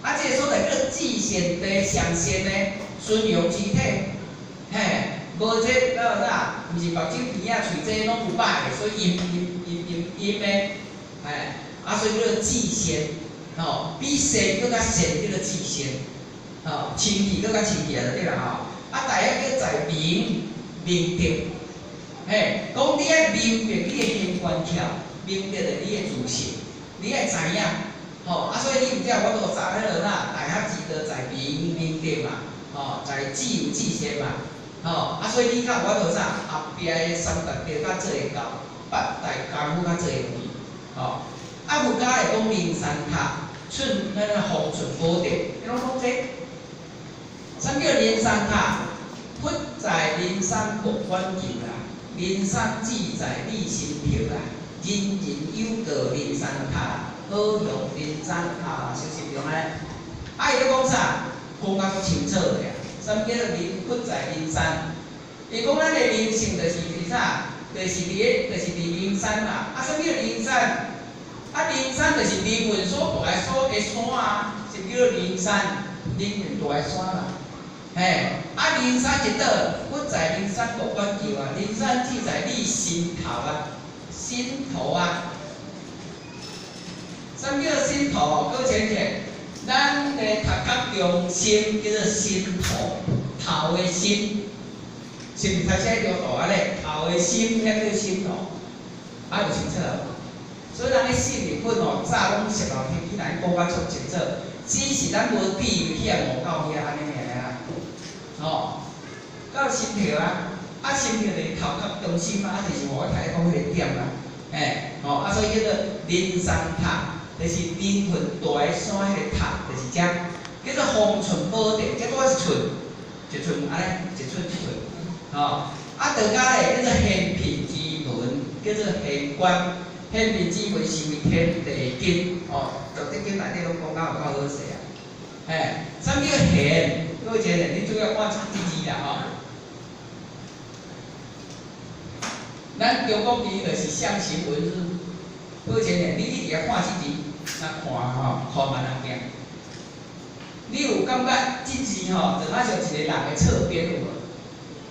啊，這個所在叫做至善地上善的純陽之體，嘿，無這叫啥？毋是目睭鼻仔喙這攏有歹的，所以陰陰陰陰陰的，嘿，啊，所以叫做至善，吼，比善閣較善叫做至善，吼，清氣閣較清氣啊，就對啦吼。啊，大個叫在明明德，嘿，講你愛明白你的玄關竅，明白著你的自性，你愛知影，吼，啊，所以你毋才有法度查彼落啥，大學之道在明明德嘛，吼，在至有至善嘛，吼，啊，所以你較有法度啥，後壁的三達德較做會到，八大功夫較做會會，吼，啊，佛家會講靈山塔，寸那個方寸寶地，伊攏講這，啥叫靈山塔？佛在靈山莫遠求啦，靈山只在你心頭啦，人人有道靈山塔，好向靈山塔，是不是對呢？啊，伊咧講啥？講甲足清楚的啊！啥物叫做靈佛在靈山？伊講咱的靈性就是佇啥？就是佇個，就是佇靈山嘛。啊，啥物叫靈山？啊，靈山就是靈魂所住的所的山啊，是叫做靈山，靈魂住的山嘛。嘿，啊，靈山佇佗？佛在靈山莫遠求啊，靈山只在你心頭啊，心頭啊。啥物叫心頭？閣淺淺，咱的頭殼中心叫做心頭，頭的心，是毋是頭先迄條圖安尼？頭的心遐叫心頭，啊有清楚無？所以人咧四日本吼，早攏熟落天氣來講甲足清楚，只是咱無智慧去予悟到遐按呢爾啊。吼，到心頭啊，啊心頭就是頭殼中心啊，啊就是我頭先講彼個點啊，嘿，吼，啊所以叫做靈山塔，就是靈魂住的山彼個塔，就是遮，叫做方寸寶地，這拄仔一寸，一寸按呢，一寸一寸，吼，啊道家咧叫做玄牝之門，叫做玄關，玄牝之門是為天地根，哦，道德經內底攏講甲有夠好勢啊，嘿，啥物叫玄？各位姐你主要看這字啦吼。咱中國字就是象形文字，各位姐你去佇遐看這字，若看吼，看慢仔行。你有感覺這字吼，就好像一個人的側邊有無？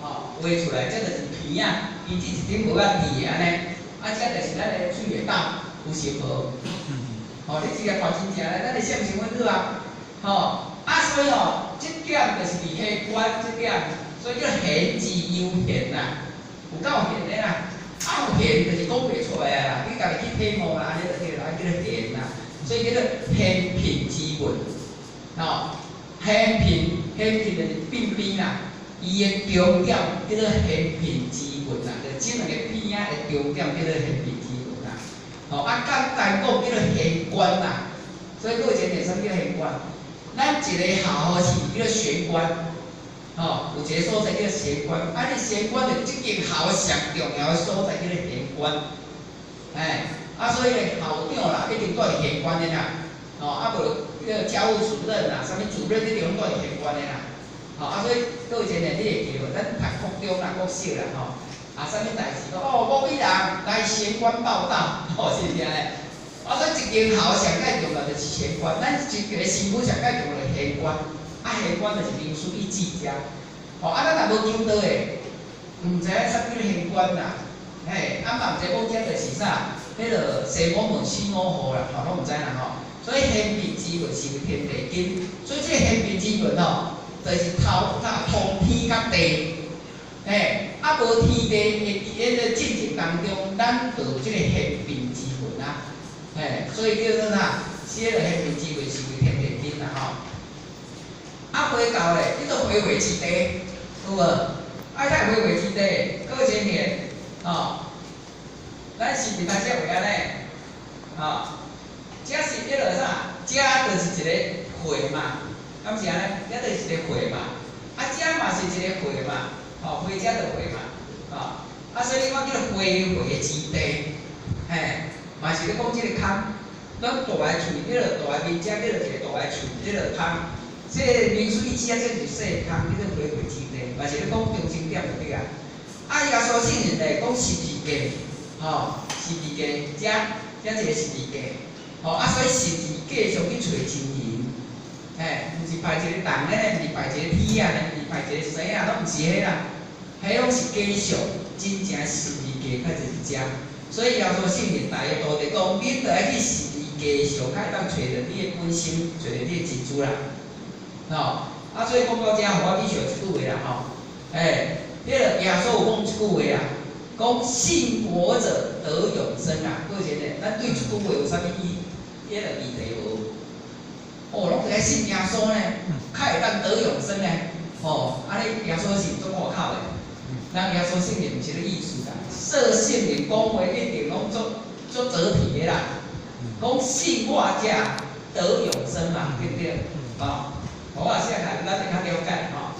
吼，畫出來，這就是鼻仔，伊這一頂帽仔佇的按呢，啊，這就是咱的喙的角，有像無？吼，你直接看真正咧，咱的象形文字啊，吼。啊，所以吼，這點就是佇玄關這點，所以叫玄之又玄啦，有夠玄的啦。啊，有玄就是講袂出來啊啦，你家己去體悟啦，按呢就對啦，叫做玄啦。所以叫做玄牝之問，吼，玄牝，玄牝就是邊邊啦，伊的中點叫做玄牝之問啦，就這兩個邊仔的中點叫做玄牝之問啦。吼，啊，簡單講叫做玄關啦。所以閣有一個啥物叫玄關？咱一個校是叫做玄關，吼，有一個所在叫做玄關，啊，你玄關就這間校上重要的所在叫做玄關，哎，啊，所以咧校長啦一定住佇玄關的啦，吼，啊無彼個教務主任啦，啥物主任一定攏住佇玄關的啦，吼，啊，所以閣有一個你會記無？咱讀國中啦、國小啦，吼，啊，啥物代誌講哦，某某人來玄關報到，吼，是毋是按呢？啊，所以一間校上蓋重要就是玄關，咱一個身軀上蓋重要就是玄關，啊，玄關就是靈思意志遮。吼，啊，咱若無求道的，毋知影啥物叫玄關啦，嘿，啊嘛毋知講這就是啥，彼個生我問死我號啦，吼，攏毋知啦吼。所以玄牝之問是為天地根，所以這個玄牝之問吼，就是頭甲通天佮地，嘿，啊無天地的彼個進程當中，咱就有這個玄牝之問啊。嘿，所以叫做啥？寫了玄牝之問是為天地根啦吼。啊，回教咧，叫做回回之地，有無？啊，啥回回之地？閣有一個吼，咱是毋是頭先話按呢？吼，這是叫做啥？這就是一個會嘛，敢是按呢？這就是一個會嘛。啊，這嘛是一個會嘛，吼，回這就會嘛，吼。啊，所以我叫做回回之地，嘿。嘛是咧講這個空，咱大个喙，彼個大个面遮叫做一個大个喙，彼個空。這個明書一指啊，這是細空，叫做回迴之地，嘛是咧講中心點就對啊。啊，耶穌聖人咧講十字架，吼，十字架，遮遮一個十字架，吼，啊，所以十字架上去揣親人，嘿，毋是拜一個銅咧，毋是拜一個鐵仔咧，毋是拜一個石仔，攏毋是彼啦，彼攏是假象，真正十字架較就是遮。所以耶穌聖人逐个徒弟講，恁著愛去十字架上，較會當揣著你的本心，揣著你的真主啦。吼，啊，所以講到遮，予我去想一句話啦，吼，欸，彼个耶穌有講一句話啊，講信我者得永生啊。各位親呢，咱對這句話有啥物意？彼个議題無？哦，攏著愛信耶穌呢，較會當得永生呢。吼，按呢耶穌是足可靠的。咱耶穌聖靈毋是咧意思啦，說聖靈講話一定攏足足得體的啦。講信我者得永生嘛，對不對？吼，好啊，寫來咱就較了解吼。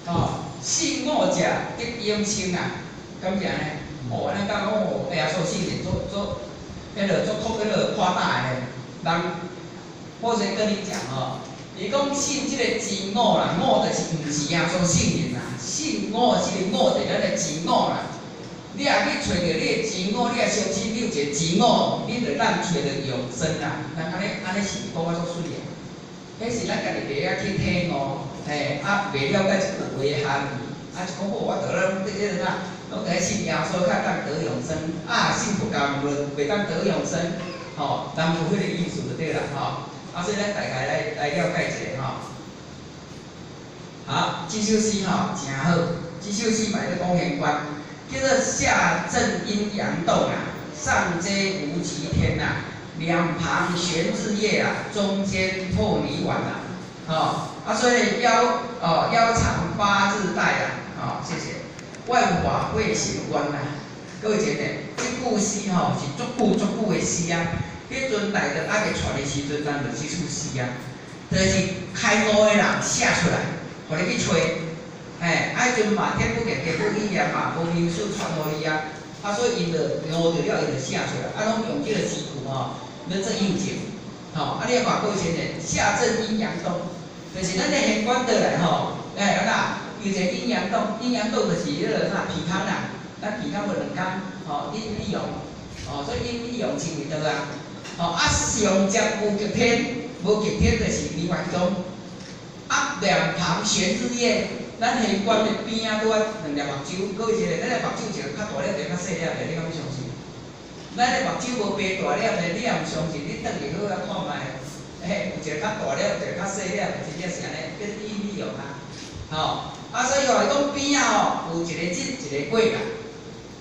吼，信我者得永生啊，敢是按呢？哦，按呢講哦，耶穌聖靈做做，彼个做擴彼个誇大的，人，我先跟你講吼，伊講信這個真我啦，我就是毋是耶穌聖靈啦，信我這個我就是咱的真我啦。你若去揣著你的真我，你若相信你有一個真我，你就當揣著永生啦。人按呢按呢是講啊足媠的，彼是咱家己袂曉去體悟，嘿，啊，袂了解這句話的含義，啊，就講哦，我著咧彼个啥，攏著愛信耶穌較當得永生，啊，信佛教無袂當得永生，吼，人無彼个意思就對啦，吼。啊，所以咱大概來來了解一下吼。好，這首詩吼誠好，這首詩嘛咧講玄關，叫做下正陰陽動啊，上接無極天啊，兩旁懸日月啊，中間透泥丸啊，吼，啊，所以腰哦腰長八日帶啊，吼，謝謝。萬法會玄關啊，各位姐妹，這句詩吼是足久足久的詩啊。彼陣大德還袂傳的時陣，咱就這首詩啊，就是開悟的人寫出來，予你去揣。嘿，啊，彼陣嘛天不見地不語啊嘛，無名書傳予伊啊，啊，所以𪜶就悟著了，伊就寫出來，啊，攏用這個詩句吼來做印證。吼，啊，你看過先的下正陰陽動，就是咱的玄關倒來吼，欸，按怎？有一個陰陽動，陰陽動就是彼个啥鼻空啦，咱鼻空無兩空，吼，陰與陽，吼，所以陰與陽稱為道啊。吼，啊，上接無極天，無極天就是彌勒宗。啊，兩旁懸日月，咱玄關的邊仔拄仔兩粒目睭，閣有一個，咱的目睭一個較大粒，一個較細粒的，你敢欲相信？咱的目睭無白大粒的，你也毋相信？你轉去好仔看覓，嘿，有一個較大粒，一個較細粒，真正是按呢，叫做陰與陽啊。吼，啊，所以吼，伊講邊仔吼有一個日，一個月啦。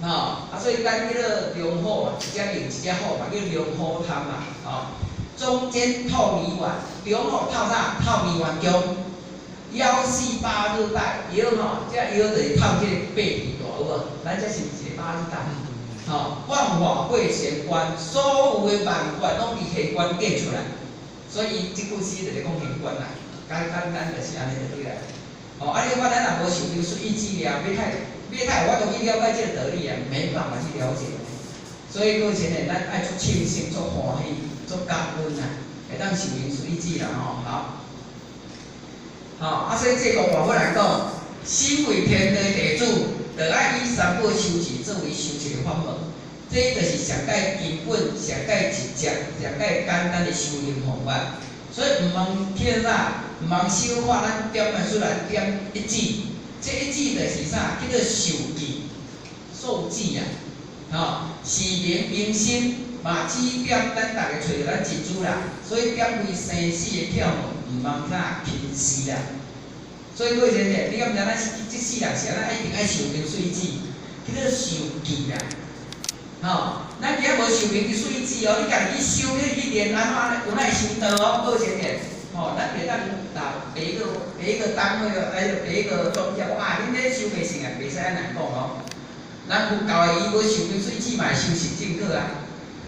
吼，啊，所以咱叫做龍虎嘛，一隻龍一隻虎嘛，叫龍虎探嘛，吼。中間透明丸，中吼透啥？透明丸中，腰繫百日帶，腰吼，這腰就是透這個八字帶，有無？咱這是毋是一個百日帶？吼，萬法會玄關，所有的萬法攏佇玄關變出來，所以這句詩就是講玄關啦，簡簡單就是按呢就對啦。吼，啊，你看咱若無受靈術意志了，欲太欲太有法度去了解這個道理啊，沒辦法去了解。所以閣前呢，咱愛足慶幸、足歡喜、足感恩啊，會當受靈術意志啦吼。好，吼，啊，所以這個話我來講，身為天地地主，就愛以三寶修持作為修持的法門，這就是上蓋根本、上蓋直接、上蓋簡單的修行方法。所以毋通去啥，毋通小看咱點啊，雖然點一指，這一指就是啥，叫做授記、授記啊，吼，是明明心嘛，指點咱逐个揣著咱真主啦。所以點開生死的竅門，毋通啥輕視啦。所以各位先生，你敢毋知咱這世人是按怎一定愛受明水指，叫做授記啦。吼，咱今仔無受明水指哦，你家己去修，你去練按怎，有哪會修道哦？各位先生，吼，咱袂當拿別個別個單位哦，還是別個宗教啊？恁這修袂成啊，袂使按呢講哦。咱佛教的伊無受明水指嘛會修成正果啊。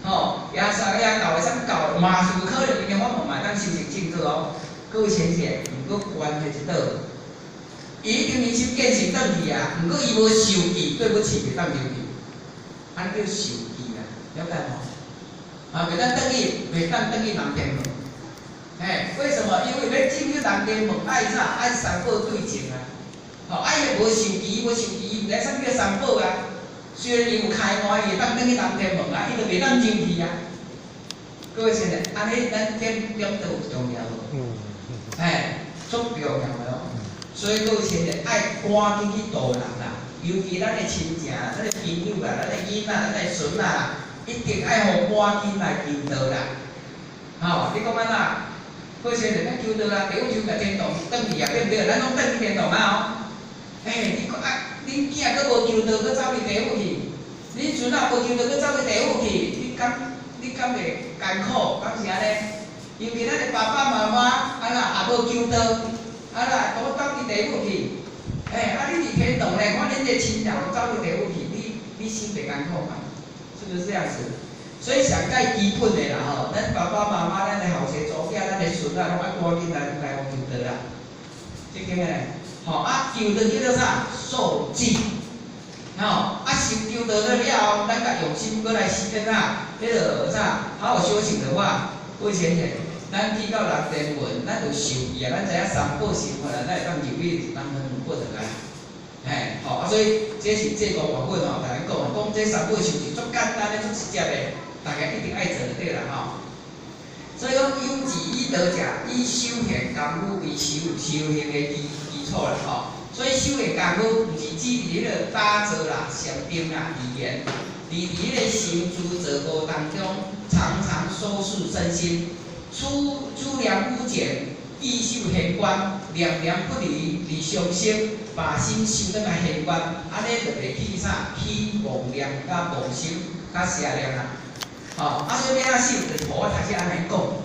吼，耶穌耶教的啥物教嘛是有可能，𪜶的法門嘛會當修成正果哦。各位淺淺，毋過關係佇佗？伊已經明心見性轉去啊，毋過伊無受記，對不起，袂當入去。按呢叫受記啊，了解無？啊，袂當轉去，袂當轉去南天門。嘿，為什麼？因為欲進去南天門，愛啥？愛三寶對證啊！吼，啊伊無受記，伊無受記，伊毋知啥物叫三寶啊。雖然伊有開悟，伊會當轉去南天門啊，伊就袂當入去啊。各位親愛，按呢咱點點都有重要無？嘿，足重要的哦。所以各位親愛，愛趕緊去度人啦，尤其咱的親情、咱的朋友啦、咱的囡仔、咱的孫仔啦，一定愛予趕緊來求道啦。吼，你講按怎？各位親愛，咱求道啊，地府就共天堂轉去啊，對毋對？咱攏轉去天堂啊哦。欸，你講啊，恁囝閣無求道，閣走去地府去；恁孫仔無求道，閣走去地府去，你敢會艱苦？敢是按呢？尤其咱的爸爸媽媽，啊啦，也無求道，啊啦，都走去地府去。欸，啊你佇天堂咧，看恁這親人走去地府去，你心袂艱苦嗎？是不是這樣子？所以上蓋基本的啦吼，咱爸爸媽媽、咱的後生查某囝、咱的孫仔，攏愛趕緊來予求道啦。這間的，吼啊，求道叫做啥？受記。吼啊，修求道了了後，咱閣用心閣來修煉啥？彼个啥？好好修行的話，各位淺淺，咱去到南天門，咱有受記啊，咱知影三寶成佛啊，咱會當入去南天門過轉來。嘿，吼啊，所以這是這個部分吼，共咱講，講這三寶修是足簡單的、足直接的，大家一定愛做就對啦吼。所以講有志以道者，以修行功夫為修行的基礎啦吼。所以修行功夫毋是指佇彼个打坐啦、禪定啦而言，佇彼个行住坐臥當中，常常收束身心，處念五見，意守現觀，念念不離離相生，把心修轉來現觀，按呢就袂起啥？起妄念佮妄心佮邪念啦。吼，啊，所以欲按怎修？就是無我頭先按呢講。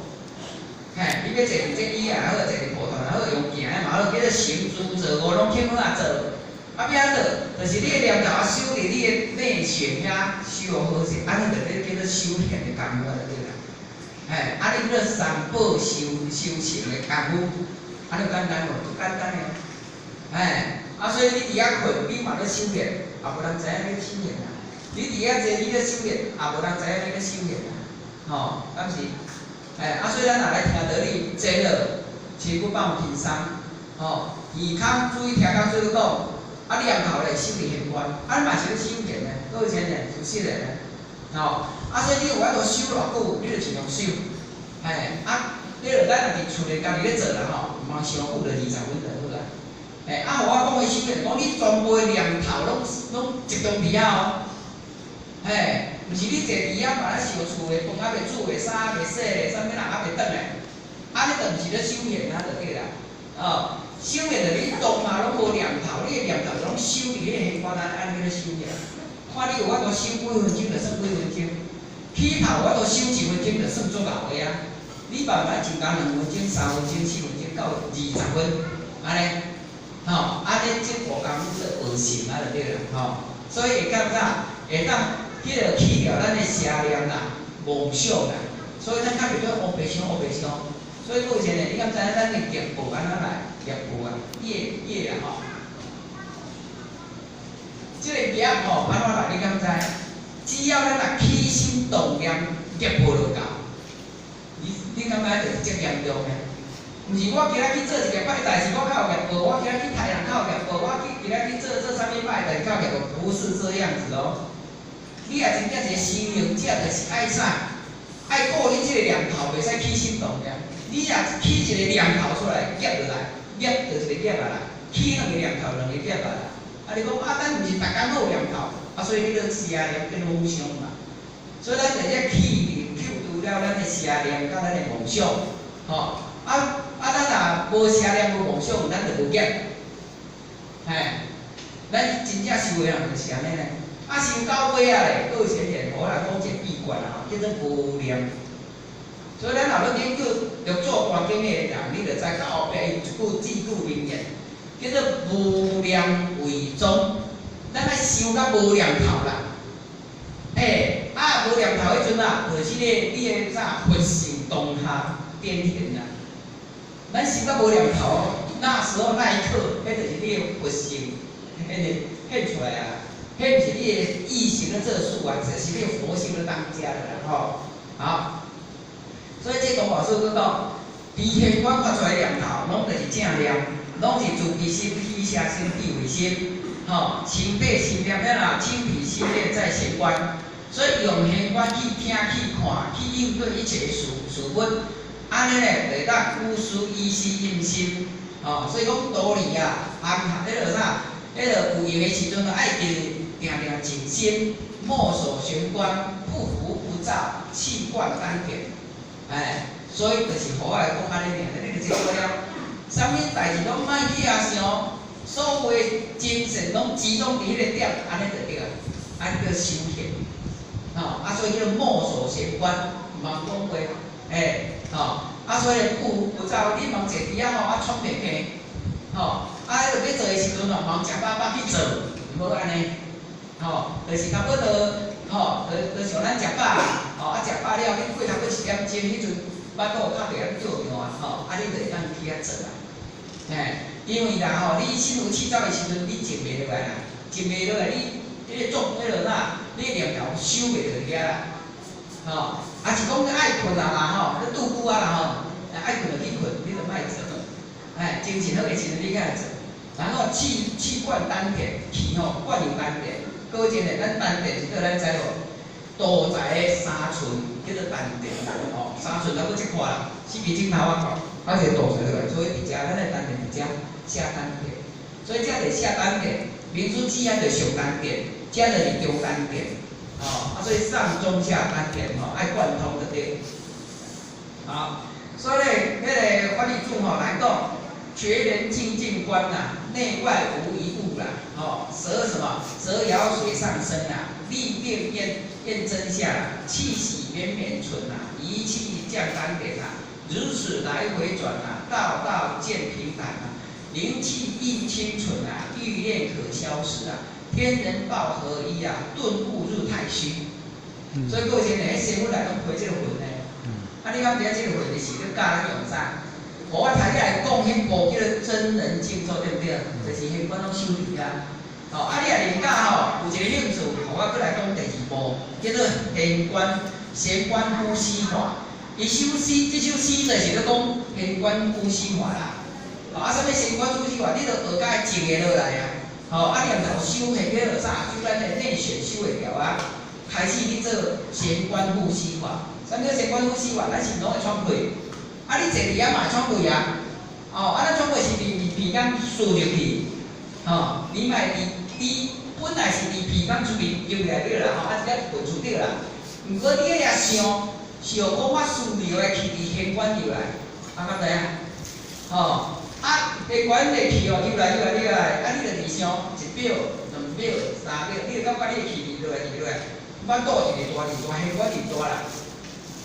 嘿，你欲坐佇這椅也好，坐佇蒲團也好，用行的嘛好，叫做行住坐臥攏肯好啊做。啊，欲按怎做？就是你的念頭啊，守佇你的內線遐守予好勢，按呢就咧叫做修行的功夫就對啦。嘿，按呢叫做三寶修成的功夫，按呢簡單無？足簡單的。嘿，啊，所以你佇遐睏，你嘛咧修煉，也無人知影你咧修煉啊。你佇遐坐，你咧修煉，也無人知影你咧修煉啊。吼，敢是？哎，啊，所以咱若來聽道理，坐落，身軀放輕鬆，吼，耳孔注意聽講做咧講，啊，念頭咧守佇現觀，啊，你嘛是咧修煉呢，閣有錢呢，事實的呢，吼，啊，所以你有法度修偌久，你就盡量修，嘿，啊，你著咱若佇厝內家己咧做啦吼，毋通傷久，就20分就好啊。嘿，啊，予我講的修煉，講你全部的念頭攏集中佇遐哦，嘿。毋是你坐佇遐嘛咧想厝的飯猶未煮的，衫猶未洗的，啥物人猶未轉來，按呢就毋是咧修行啊，就對啦。哦，修行就是你當下攏無念頭，你的念頭攏守佇彼个現觀，按呢叫做修行。看你有法度守幾分鐘，就算幾分鐘；起頭有法度守一分鐘，就算足𠢕的啊。你慢慢增加2分鐘、3分鐘、4分鐘到20分，按呢，吼，按呢這部功夫就學成啊，就對啦，吼。所以會感覺會當。彼个去掉咱的邪念啦、妄想啦，所以咱較袂做烏白想、烏白想。所以閣有一個，你敢知影咱的業報按怎來？業報啊，業業啊吼。這個業吼按怎來？你敢知？只要咱若起心動念，業報就到。你感覺就是這嚴重的？毋是我今仔去做一件歹代誌，我較有業報；我今仔去殺人較有業報；我去今仔去做啥物歹代誌較有業報，不是這樣子哦。你若真正一個修行者，就是愛啥？愛顧你這個念頭，袂使起心動念。你若起一個念頭出來，業就來，業就是一個業啊啦。起兩個念頭，兩個業啊啦。啊，你講啊，咱毋是逐工攏有念頭，啊，所以彼個邪念變妄想嘛。所以咱就要去除了咱的邪念佮咱的妄想，吼。啊啊，咱若無邪念無妄想，咱就無業。嘿，咱真正修的人就是按呢呢。啊，修到尾仔咧，閣有前言，我來講一個秘訣啦吼，叫做無念。所以咱若欲研究六祖壇經的人，你就知到後壁伊有一句字句名言，叫做無念為宗。咱愛修到無念頭啦。欸，啊無念頭彼陣啊，就是你的啥佛性當下展現啦。咱心較無念頭，那時候那一刻，彼就是你的佛性，彼個現出來啊！彼毋是你的意行咧做事啊，這是你的佛性咧當家的啦吼。好，所以這宗大師閣講，佇玄關發出來念頭，攏就是正念，攏是慈悲心、喜捨心、智慧心，吼，清體心念啦，清體心念在玄關，所以用玄關去聽、去看、去應對一切事物，按呢咧，就會當無事依時應心，吼，所以講道理啊，暗含彼落啥，彼落有閒的時陣，愛定定定靜心，默守玄關，不浮不躁，氣貫丹田，哎，所以就是予我來講按呢爾，你就知道了。啥物代誌攏莫去遐想，所有的精神攏集中佇彼個點，按呢就對啊，按呢叫修行，吼，啊，所以叫做默守玄關，毋通講話，欸，吼，啊，所以不浮不躁，你毋通坐佇遐吼，啊，喘袂平，吼，啊，彼個欲做的時陣吼，毋通食飽飽去做，毋好按呢，吼，就是差不多，吼，就像咱食飽，吼，啊，食飽了，你過差不多一點鐘，彼陣腹肚較袂曉叫樣啊，吼，啊，你就會當去遐做啊，嘿，因為啦吼，你心浮氣躁的時陣，你靜袂落來啦，靜袂落來，你彼個做彼落哪，你念頭收袂落遐啦，吼，啊是講愛睏啊啦吼，你拄久啊啦吼，愛睏就去睏，你就莫做，哎，精神好的時陣你較來做，然後氣貫丹田，氣吼貫入丹田，閣一個咱丹田是佗咱知無？肚臍的3寸叫做丹田啦，吼，3寸差不多這塊啦，四支指頭仔，啊，一個肚臍落來，所以佇遮咱的丹田佇遮下丹田，所以這就是下丹田，明珠指啊就是上丹田，這就是中丹田，吼，啊，所以上中下丹田吼愛貫通就對。好，所以咧，彼個法理主吼來講，覺人淨境觀呐，內外無一物啦，吼，舌什麼？舌搖水上升啦，立定驗真相啦，氣息綿綿存啦，一氣降丹田啦，如此來回轉啦，道道見平坦啦，靈氣亦清純啊，欲念可消失啊，天人報合一啊，頓悟入太虛。所以過前呢，師傅來攏批這個文呢。啊，你敢知影這個文是咧教咱用啥？我頭先來講彼部叫做《真人靜坐》，對毋對？就是玄關攏修佇遐。吼，啊，你若靈教吼有一個興趣，予我閣來講第二部，叫做玄關呼吸法。伊首詩，這首詩就是咧講玄關呼吸法啦。吼，啊，啥物玄關呼吸法？你著學甲會靜會落來啊。吼，啊，念頭收會叫做啥？就咱的內旋收會牢啊。開始去做玄關呼吸法。啥物叫玄關呼吸法？咱是攏會喘氣。啊，你坐佇遐嘛會喘氣啊？哦，啊，咱喘氣是佇鼻孔吸入去，吼，你嘛會佇本來是佇鼻孔出去入來對啦，吼，啊，這個噴出對啦。毋過你遐想，想講我吸入來氣佇玄關入來，啊，敢知影？吼，啊，玄關的氣哦入來入來入來，啊，你就佇想1秒、2秒、3秒，你就感覺你的氣入來入來，腹肚一個大入大，玄關入大啦，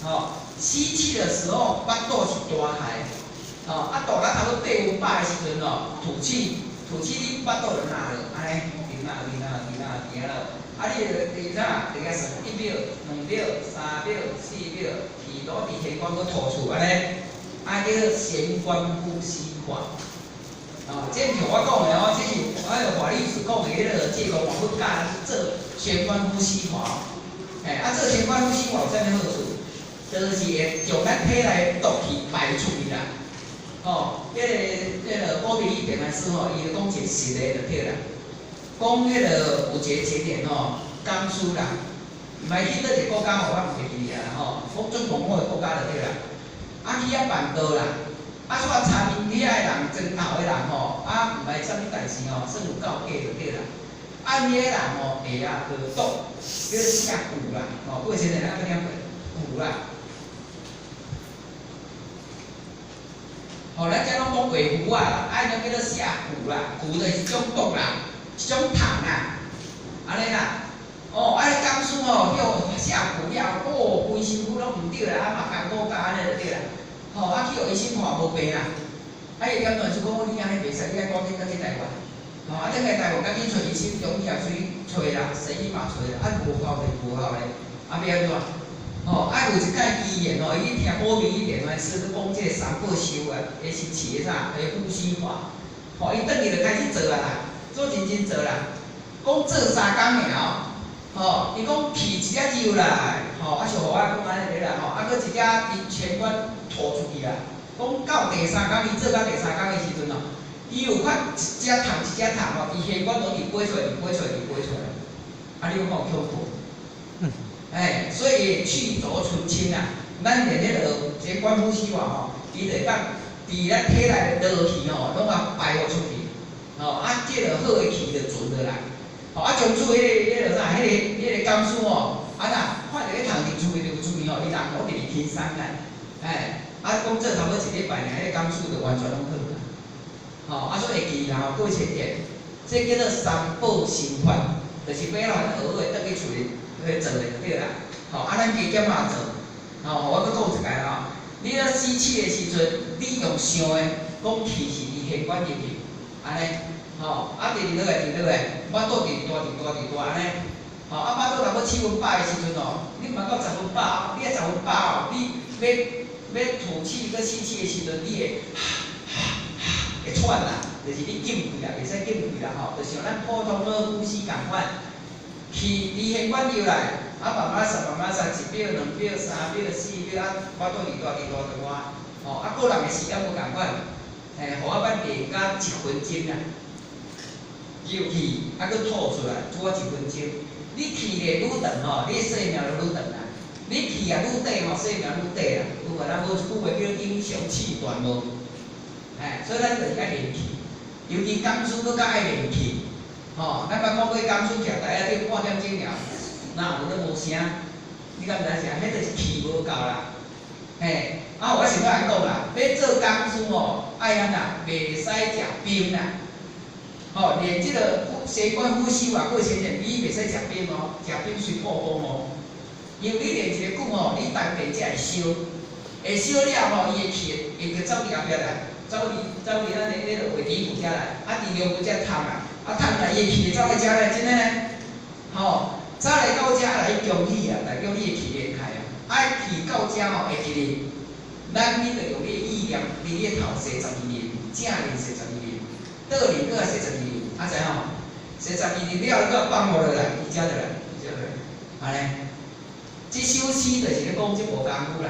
吼。吸氣的時候，腹肚是大開，吼，啊，大到差不多8分飽的時陣哦，吐氣，吐氣你腹肚就納落，按呢，停啊停啊停啊停啊，啊，你就佇啥？佇遐算1秒、2秒、3秒、4秒，氣攏佇玄關閣吐出，按呢，啊，叫做玄關呼吸法。哦，這毋是我講的哦，這是我個法理師講的，彼個濟公活佛教咱做玄關呼吸法。嘿，啊，做玄關呼吸法有啥物好處？就是會將咱體內毒氣排出去啦。吼，彼個高比利平安師吼，伊就講一個實例就對啦。講彼個有一個青年吼，講師啦，毋知去佗一個國家吼，我毋會記啊啦吼，講足蒙古的國家就對啦。啊去遐辦道啦，啊煞參𪜶遐的人，莊頭的人吼，啊毋知啥物代誌吼，算有夠假就對啦。啊𪜶遐人吼，下啊下毒，叫做下蠱啦，吼，過前日咱捌聽過蠱啦。吼，咱遮攏講畫符仔啦，啊，彼種叫做下蠱啦，蠱就是一種毒啦，一種蟲啦，按呢啦。哦，啊，彼講師吼，叫下蠱了，哦，規身軀攏毋對啦，啊嘛艱苦甲按呢就對啦。吼，啊去予醫生看無病啦，啊伊點斷就講你按呢袂使，你愛趕緊轉去台灣。吼，啊轉來台灣趕緊揣醫生，中醫也揣揣啦，西醫嘛揣啦，啊無效咧，無效咧，啊欲按怎？吼，啊有一擺機緣吼，伊去聽寶明伊連環師咧講這個三寶修啊，會是飼的啥？會呼吸法。吼，伊轉去就開始做啊啦，做認真做啦。講做3工爾哦，吼，伊講氣一只入來，吼，啊像予我講按呢啦，吼，啊閣一只佇玄關吐出去啦。講到第三工，伊做到第三工的時陣哦，伊有法一只蟲一只蟲吼，佇玄關攏佇飛出來，佇飛出來，佇飛出來。啊，你講敢有恐怖？哎，所以去濁存清啊，咱練彼个這觀呼吸法吼，伊就會當佇咱體內的濁氣吼，攏共排予出去，吼，啊，這个好的氣就存落來，吼，啊，從此彼个啥，彼个講師吼，啊若看著彼蟲入出去入出去吼，伊人攏直直輕鬆啦，哎，啊，講做差不多一禮拜爾，彼个講師就完全攏好啦，吼，啊，所以會記啦吼，各位淺見，這叫做三寶心法，就是欲來學好的轉去厝裡。去做的就對啦，吼，啊，咱加減嘛做，吼，我閣講一擺啦吼，你咧吸氣的時陣，你用想的，講氣是佇玄關入去，按呢，吼，啊，直直落來，直落來，腹肚直大，直大，直大，按呢，吼，啊，腹肚若欲7分飽的時陣哦，你毋通到10分飽，你啊10分飽哦，你欲欲吐氣閣吸氣的時陣，你會哈哈哈會喘啦，就是你禁氣啦，袂使禁氣啦吼，就像咱普通咧呼吸仝款。氣佇玄關入來，啊慢慢殺，慢慢殺，1秒、2秒、3秒、4秒，啊，腹肚直大直大直大，吼，啊，個人的時間無仝款，嘿，予我捌練甲一分鐘啦，入去，啊，閣吐出來，拄仔一分鐘。你氣練愈長吼，你的生命就愈長啦。你氣也愈短吼，生命愈短啦。有無？咱無一句話叫英雄氣短無？哎，所以咱就是愛練氣，尤其講師閣較愛練氣。吼，咱捌講過講師徛台仔頂半點鐘爾，哪有咧無聲？你敢毋知啥？彼就是氣無夠啦。嘿，啊，我想欲按講啦，欲做講師吼，愛按怎？袂使食冰啦。吼，練這个西觀呼吸法過程中，你袂使食冰哦，食冰隨破功哦。因為你練一個久吼，你丹田才會燒，會燒了吼，伊的氣會閣走佇後壁來，走佇咱的彼个胃腸部遮來，啊，佇尿布遮淌啊。啊，趁來伊的氣會走來遮來，真的呢，吼，走來到遮來恭喜啊，代表你的氣練開啊，啊，氣到遮吼會記得，咱你著用你的意念，佇你的頭踅12輪，正面踅十二輪，倒面閣來踅十二輪，啊知吼？踅十二輪了，閣放予落來，佇遮落來，佇遮落來，按呢，這首詩就是咧講這無功夫啦，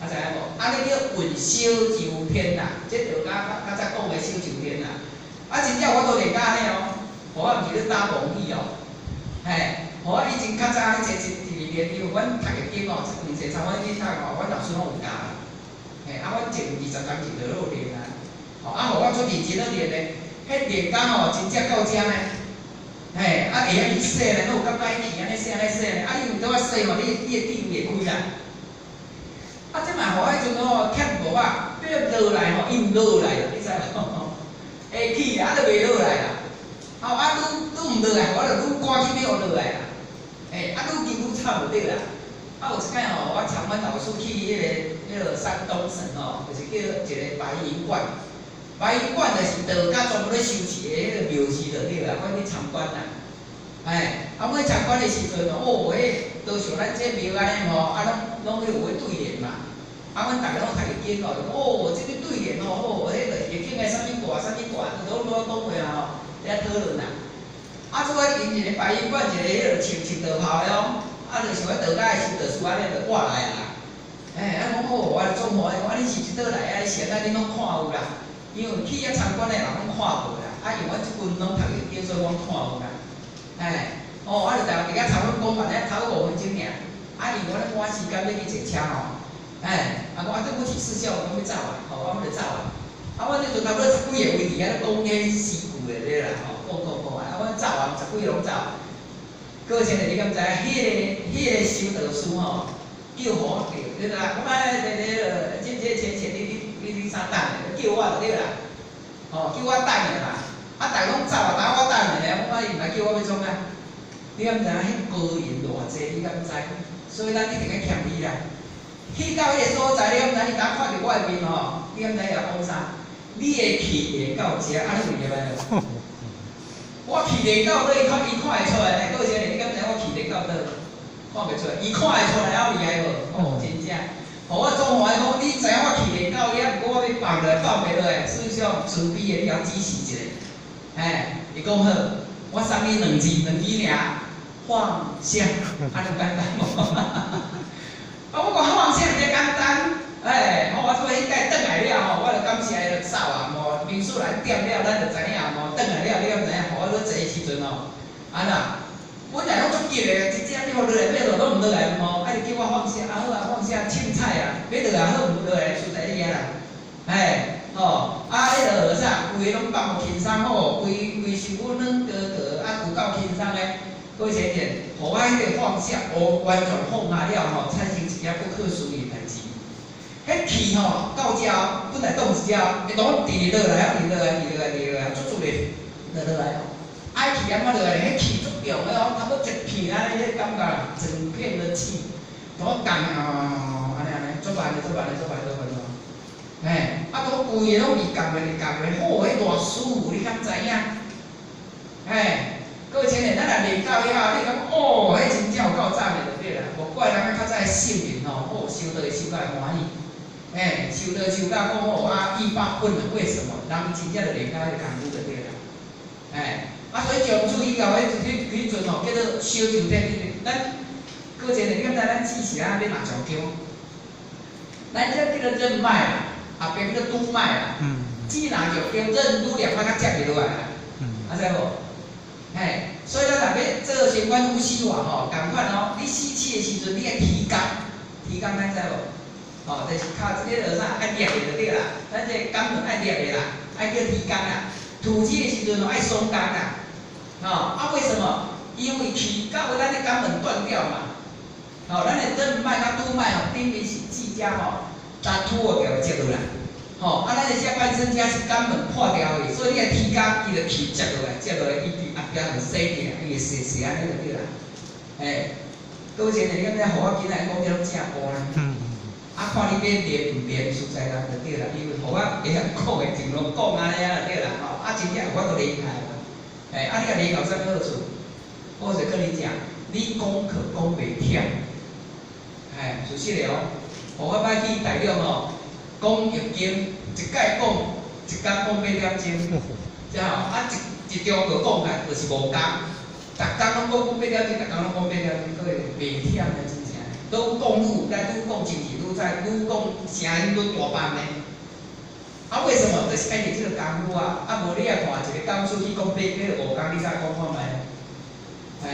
啊知影無？按呢叫運小周天啦，這就佮較早講的小周天啦。啊，真正我都練甲按呢哦，予我毋是咧打妄語哦，嘿，予我以前較早咧坐一直練，因為阮讀的經哦，毋濟參阮去讀吼，阮老師攏有教啦，嘿，啊，阮前20冬前就咧練啊，吼，啊，予我出認真咧練咧，彼練甲吼真正到遮呢，嘿，啊會曉去洗呢，攏有感覺彼氣按呢洗按呢洗呢，啊，因為拄仔洗吼，你的智慧會開啦。啊，這嘛予我彼陣吼欠無啊，欲落來吼，伊毋落來啦，你知無？會起啦，啊，就袂落來啦。吼，啊，愈愈毋落來，我就愈趕緊欲落來啦。嘿，啊，愈緊愈惨就對啦。啊，有一擺吼，我參阮老師去彼个山東省吼，就是叫一個白雲觀。白雲觀就是道家專門咧修持的彼个廟寺就對啦，阮去參觀啦。哎，啊，阮參觀的時陣哦，彼都像咱這廟按呢吼，啊，攏彼有彼對聯嘛。啊，阮逐个攏讀會經哦，哦，這個對聯吼，哦，彼个會經的啥物卦，啥物卦，都攏講過啊吼，咧討論啦。啊，做我因一个白雲觀一個彼个穿穿道袍的哦，啊，就像我道家的修道士按呢就掛來啊。哎，啊，講哦，我就總吼，講啊，你是佇佗來啊？你是按怎恁攏看有啦？因為去遐參觀的人攏看無啦，啊，因為阮這陣攏讀會經，所以阮看有啦。哎，哦，我就台灣佇遐差不多講完咧，頭5分鐘爾。啊，因為我咧趕時間欲去坐車吼。哎，啊，講啊，對不起，師兄，我欲走啊，吼，我欲走啊。啊，阮彼陣差不多十幾个位佇遐咧講彼詩句的咧啦，吼，講講講啊，啊，阮走啊，十幾个攏走。過前日你敢知影？彼个修道士吼，叫予我叫，你知影？我啊，咧咧，這這淺淺，你啥等的？叫我就對啦，吼，叫我等的啦。啊，逐个攏走啊，焦我等的爾，我講伊毋來叫我欲創啥？你敢知影？彼高人偌濟，你敢知？所以咱一定愛謙虛啦。去到彼個所在，你敢知？伊當看著我的面吼，你敢知伊講啥？你的氣會到遮，啊，你有入來無？我氣練到佗，伊看伊看會出來呢。過前日你敢知我氣練到佗？看袂出來，伊看會出來猶厲害無？哦，真正。予我總歡喜講，你知影我氣練到遐，毋過我欲放落來放袂落來，師兄慈悲的，你共我指示一下。嘿，伊講好，我送你兩字，兩字爾，放下，按呢簡單無？啊，我講放下遮簡單，哎，我所以彼擺轉來了吼，我就感謝伊就走啊，無民宿來點了，咱就知影無轉來了，你敢知影？予我閣坐的時陣吼，按怎？本來攏足急的，一隻你予落來，欲落攏毋落來無，啊，就叫我放下，啊好啊，放下凊彩啊，欲落也好，毋落來實在你遐啦，嘿，吼，啊，彼个啥，規个攏放予輕鬆好，規規身軀軟糊糊，啊，有夠輕鬆的。各位淺淺，予我彼个放下，我完全放下了吼，產生一件不可思議的代誌。彼氣吼到遮，本來擋佇遮，會當直落來啊，直落來，直落來，直落來，足自然就落來哦。啊，氣按怎落來？彼氣足重的哦，差不多一片按呢，彼個感覺啦，整片的氣，都降哦，按呢按呢，足慢的，足慢的，足慢，足慢，足慢。嘿，啊，都規個攏伫降的，伫降的，好，彼偌舒服，你敢知影？嘿，各位親人，咱若練到遐，你感覺哦，彼真正有夠讚的就對啦。無怪人較早的聖人吼，哦，修道會修甲會歡喜，嘿，修道修甲講吼啊，欲罷不能，為什麼？人真正就練到彼個功夫就對啦，嘿。啊，所以從此以後，彼陣吼叫做小周天，咱過一個，你敢知咱氣是按怎欲拿上腔？咱這叫做任脈啦，後壁叫做督脈啦。氣若入經，任愈念較較接會落來啦。啊知無？嘿，所以咱若欲做相關呼吸法吼，仝款哦。你吸氣的時陣，你愛提肛，提肛咱知無？吼，就是靠這個啥愛捏的就對啦。咱這個肛門愛捏的啦，愛叫提肛啦。吐氣的時陣吼，愛鬆肛啦。吼，啊為什麼？因為氣到尾咱的肛門斷掉嘛。吼，咱的任脈佮督脈吼，頂面是氣遮吼，才吐掉接落來。吼，啊，咱的下半身遮是肛門破掉去，所以你愛提肛，伊就氣接落來，接落來，伊佇後壁就洗起來，伊會洗洗按呢就對啦。嘿，各位親你敢知影？予我今仔講這攏正烏啦。啊，看你欲練毋練，實在啦就對啦。因為予我會曉講的，盡量講按呢啊就對啦。吼，啊，真正有法度厲害啦。嘿，啊，你若練有啥物好處？我就跟你講，你講課講袂忝。嘿，事實的哦。我擺去大陸吼，講易經，一擺講一工講8點鐘，知吼？啊，一一中課講來就是5工，逐工攏講八點鐘，逐工攏講八點鐘，閣會袂忝的真正。愈講愈有力，愈講精神愈在，愈講聲音愈大範的。啊，為什麼？就是愛練這個功夫啊！啊，無你也看一個講師去講8、5工，你再講看覓？嘿，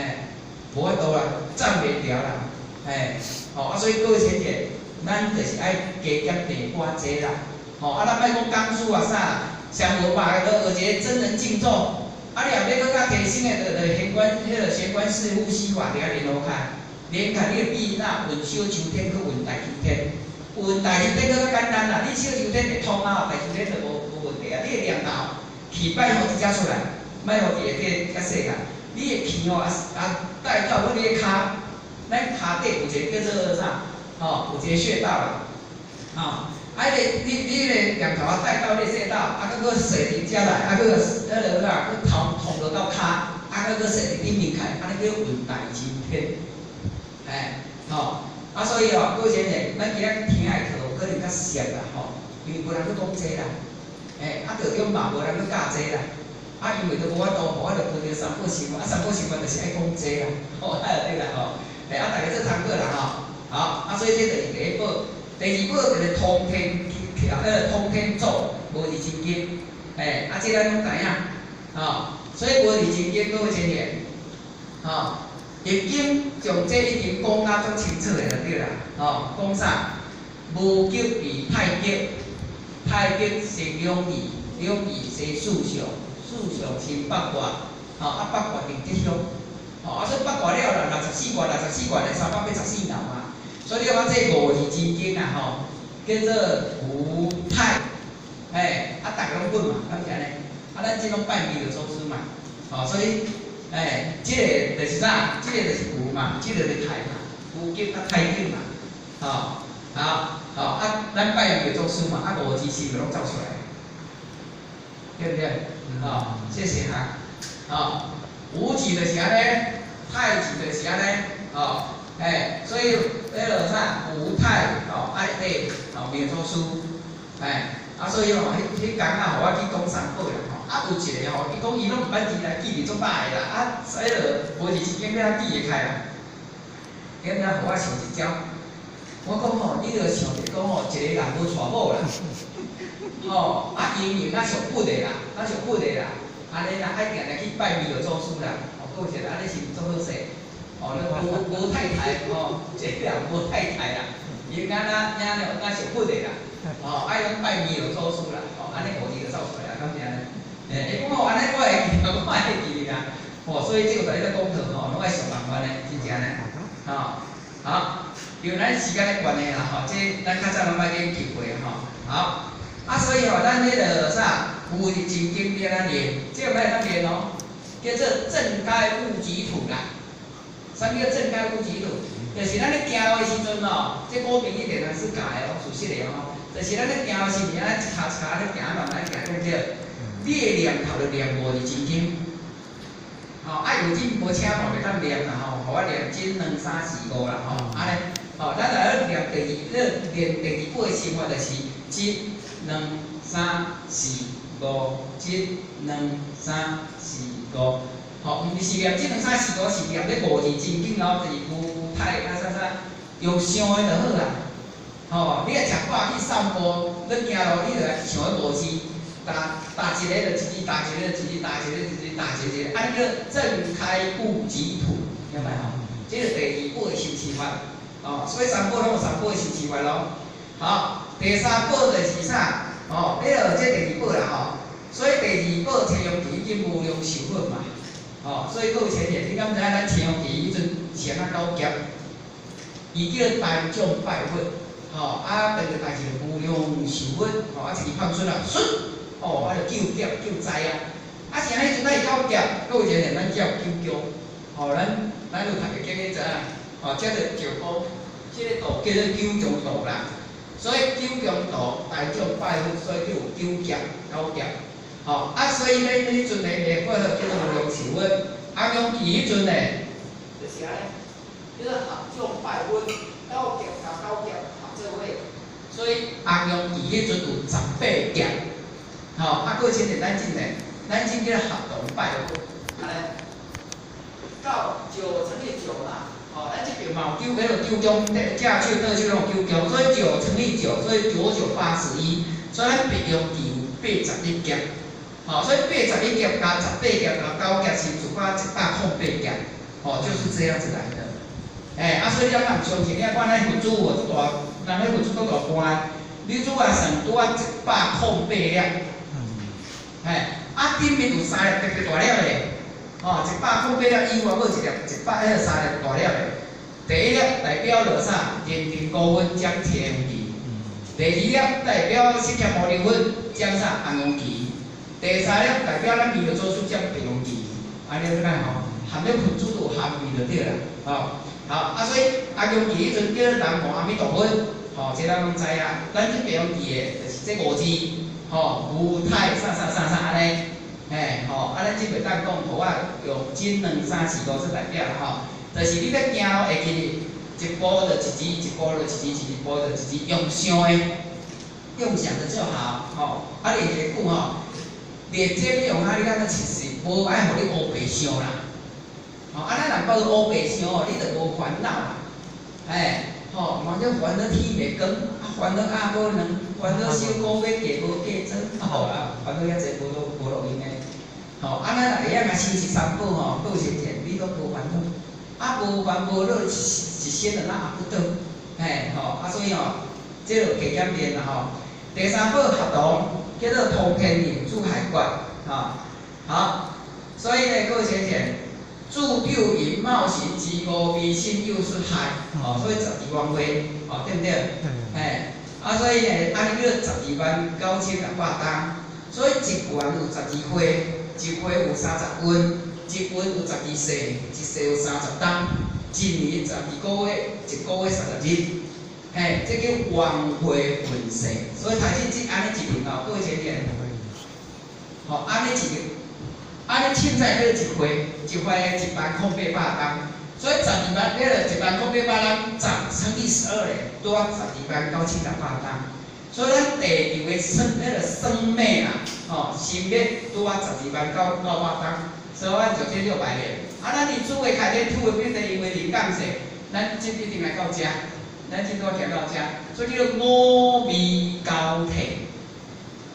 無法度啦，站袂牢啦，嘿，吼啊！所以各位淺淺，咱就是愛加減練寡濟啦，吼啊！咱莫講講師啊啥，上無百個都學一個真人靜坐，啊，你若欲閣較提升的，就玄關彼个玄關式呼吸法，佇遐練好較，練較你會變哪運小周天去運大周天，運大周天閣較簡單啦，你小周天會通啊，大周天就無無問題啊。你的念頭氣莫予佇遮出來，莫予佇下底遐細個，你的氣吼啊啊帶到阮你的跤，咱跤底有一個叫做啥？吼，有一個穴道啦，吼，啊，彼个你你的念頭啊帶到你穴道，啊，閣閣踅佇遮來，啊，閣彼个啥，閣通通落到跤，啊，閣閣踅佇頂面去，按呢叫運大周天，嘿，吼，啊，所以哦，各位先生，咱今仔聽的課可能較澀啦，吼，因為無人去講這啦，嘿，啊，道中嘛無人去教這啦，啊，因為都無法度，無法度學著三寶生活，啊，三寶生活就是愛講這啦，吼，啊，對啦，吼，嘿，啊，大家做參考啦，吼。好，啊，所以這就是第一寶，第二寶就是通天，通天咒無字真經，嘿，啊，這咱攏知影，吼，所以無字真經各位親友，吼，易經將這已經講甲足清楚的就對啦，吼，講啥？無極而太極，太極生兩儀，兩儀生四象，四象生八卦，吼，啊，八卦定吉凶，吼，啊，所以八卦了啦，64卦，六十四卦咧384爻嘛。所以你看這五字真經啊，吼，叫做無太，嘿，啊，逐家攏本嘛，敢是按呢？啊，咱這攏拜彌勒祖師嘛，吼，所以，哎，這個就是啥？這個就是無嘛，這個就是太嘛，無極啊太極嘛，吼，好，好啊，咱拜彌勒祖師嘛，啊，五字詩就攏走出來，對不對？吼，謝謝哈，吼，無極就是按呢，太極就是按呢，吼。嘿，所以彼落啥吴太吼，爱对吼弥勒祖师，嘿，啊所以吼，彼彼工啊，予我去講三寶啦吼，啊有一个吼，伊講伊攏毋捌字啦，記佇足歹的啦，啊，彼落無字真經欲按怎記會開啦？伊敢予我想一招，我講吼，你著想著講吼，一個人無娶某啦，吼，啊姻緣若屬佛的啦，若屬佛的啦，按呢啦，愛定定去拜彌勒祖師啦，吼，閣有一個按呢是毋足好勢？吼，你無無太太吼，一個人無太太啦，伊敢若爾了，若屬佛的啦，吼，愛攏拜彌勒祖師啦，吼，按呢五字就走出來啊，敢是按呢？欸，伊講吼，按呢我會記，我會記啦，吼，所以這個在咧講課吼，攏愛想辦法咧，真正咧，吼，好，因為咱時間的關係啦，吼，這咱較早攏捌研究過吼，好，啊，所以吼，咱彼个啥，有真經典咱練，這個欲當練哦，叫做正開悟極土啦。啥物叫正開悟極土？就是咱咧行路的時陣哦，這古明一定是教的哦，事實的吼，就是咱咧行路時陣，咱一跤一跤咧行，慢慢行，對不對？你的念頭就念五字真經，吼，啊有真無請嘛袂當念啦吼，予我念真兩三四五啦吼，按呢，吼，咱來咧念第二，咧練第二步的生活就是一、兩、三、四、五，一、兩、三、四、五，吼，毋是念一兩三四五，是念咧五字真經哦，就是無太啊啥啥，用想的就好啦。吼，你若食飽去散步，你行路你就來想彼五字，踏踏一个就一字，踏一個就一字，踏一個就一字，踏一個一個，按呢叫正開悟極土，明白吼？這個第二步的修持法，哦，所以三寶攏有三寶的修持法咯。好，第三寶就是啥？哦，彼個這第二寶啦吼。所以第二寶青陽期已經無量壽佛嘛，吼，所以閣有前言，你敢知影咱青陽期彼陣是按怎九劫？伊叫大眾拜佛，吼，啊，當個代誌無量壽佛，吼，啊，一支放出來，唰，哦，啊，就救劫救災啊！啊，是按彼陣咱是九劫，閣有一個咱叫九供，吼，咱有讀過經你知影？吼，這就石膏，這個道叫做九供道啦。所以九供道大眾拜佛，所以叫有九劫九劫。吼，啊，所以咧，彼陣咧，會叫做無量壽佛。啊，講伊彼陣咧，就是按呢，叫做合眾拜佛，九劫共九劫合做伙。所以紅陽期彼陣有18劫，吼，啊，閣親像咱這呢，咱這叫合同拜佛，按呢，到9乘以9啦，吼，咱這邊嘛有九，彼個九供，正手倒手攏有九供，所以9乘以9，所以9 9 81，所以咱白陽期有81劫。吼，所以81劫加18劫加九劫是一百108劫，吼，就是這樣子來的。欸，啊，所以你敢毋相信？你看咱佛祖有足大，人彼佛祖足大官，你拄仔算拄仔108粒，嘿，啊，頂面有三粒特別大粒的，吼，108粒以外，閣有一粒一百彼個三粒大粒的。第一粒代表著啥？認定高分掌青陽期。第二粒代表釋迦牟尼佛掌啥？紅陽期。第三粒代表咱彌勒祖師掌白陽期，按呢你看吼，含咧佛祖都有含義就對啦，吼，好，啊所以紅陽期彼陣叫南無阿彌陀佛，吼，這咱攏知影。咱這白陽期的，就是這五字，吼，無太啥啥啥啥按呢，嘿，吼，啊咱這袂當講，予我用真兩三四五做代表啦吼，就是你欲行路會記得，一步就一字，一步就一字，一步就一字，用想的，用想的就好，吼，啊練一個久吼。練這欲用啊，你敢若其實無愛予你烏白想啦，吼，啊，咱若無烏白想哦，你就無煩惱啦，嘿，吼，嘛叫煩惱天袂光，啊，煩惱鴨無卵，煩惱小狗欲嫁無嫁妝，吼啊，煩惱遐濟無路無路用的，吼，啊，咱若會曉共修持三寶吼，閣有前前，你攏無煩惱，啊，無煩無惱，一生就哪阿不倒，嘿，吼，啊，所以吼，這就加減練啦吼。第三寶合同。叫做通天嶺珠海觀，吼，好，所以呢，各位淺淺，祝六淫冒行及五迷信又是海，吼，所以12萬歲，吼，對毋對？嘿，啊，所以呢，按呢叫做129,600冬，所以一元有十二歲，一歲有30運，一運有12世，一世有30冬，一年12個月，一個月30日。嘿，這叫輪迴運勢，所以頭先這按呢一輪哦，各位淺淺，吼，按呢一個，按呢凊彩叫一回，一回1万零800冬，所以12萬，迄個1萬零六百人10乘以12咧，拄啊129,700冬。所以咱地球的生彼個生命啊，吼，生滅拄啊129,600冬，所以阮9600年。啊，咱佇主的開天土的變地，因為靈感勢，咱這一定來到遮，咱這拄仔行到遮，所以叫做五味交替，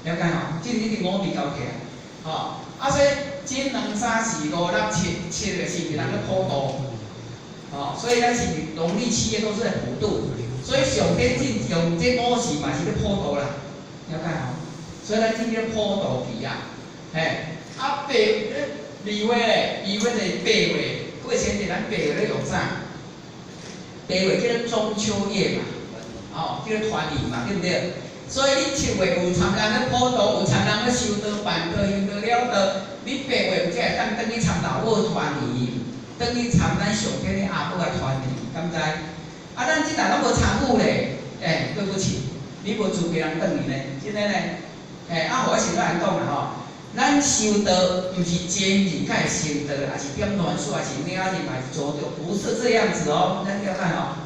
了解吼？這一定五味交替啊，吼！啊，所以這兩三四五六七七個是人咧普渡。哦，所以咱是農曆七月都是在普渡，所以上帝進用這五時嘛是咧普渡啦，了解吼？所以咱這叫普渡期啊，嘿，啊八二月咧，二月就是八月，過前日咱八月咧用啥？八月叫做中秋月嘛，哦，叫做團圓嘛，對毋對？所以你七月有參人咧普渡，有參人咧修道、辦道、行道了道，你八月才會當轉去參老母團圓。轉去參咱上天的阿母仔團圓，敢知？啊，咱這若攏無參與咧，欸，對不起，你無資格人轉去呢，真的呢。欸，啊，予我先來講啦吼，咱修道毋是前日才會成道，抑是點亂數，抑是領入，還是做著，不是這樣子哦，咱了解吼。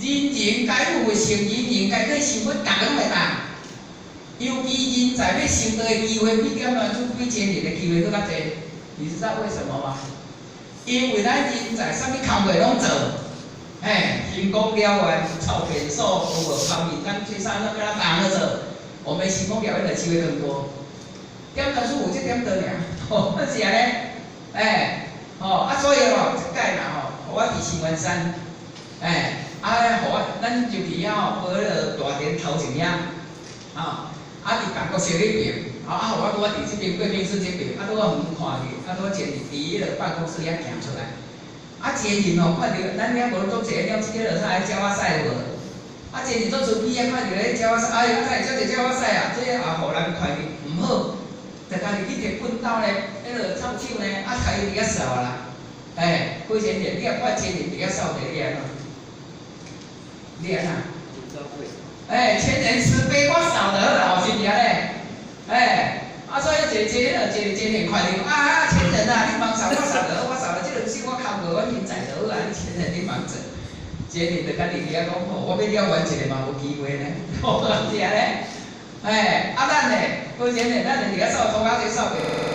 人人皆有成，人人皆可以成佛，逐个攏會當。尤其人在欲成道的機會，比點亂數、比前日的機會閣較濟。你知道為什麼嗎？因為咱人在啥物工課攏做，嘿，行功了願、臭便所、有無旁面當吹啥，攏叫咱逐項做，我們成功了願的機會更多。點亂數有這點多爾，吼，是按呢，欸，吼，啊，所以吼，一擺啦吼，予我佇新元山，欸，啊，予我，咱就去遐吼，報彼個大殿頭前遐，吼，啊，佇辦公室彼邊。啊，予我拄仔佇這邊貴賓室這邊，啊，拄仔遠看去，啊，拄仔一個佇彼個辦公室遐行出來，啊，一個人吼，看著咱遐無足濟鳥，這個啥鳥仔屎有無？啊，一個人做出邊仔看著彼鳥仔屎，哎呀，哪會遮濟鳥仔屎啊？這也予人看著毋好，就家己去摕糞斗咧，彼個臭手呢，啊，開佇遐掃啦，欸，過前日你若看前人佇遐掃地，你按怎？你按怎？欸，前人慈悲，我掃就好啦，是毋是按呢？欸，啊，所以一個一個一個一個看著啊啊，前人啊，你茫掃，我掃就好，我掃了這兩手我囥無，我現在就好啊。你前人你茫做，前人就家己佇遐講吼，我欲了願一個嘛無機會呢，吼，是按呢。欸，啊咱呢，過前日咱就佇遐掃塗骹，這掃袂。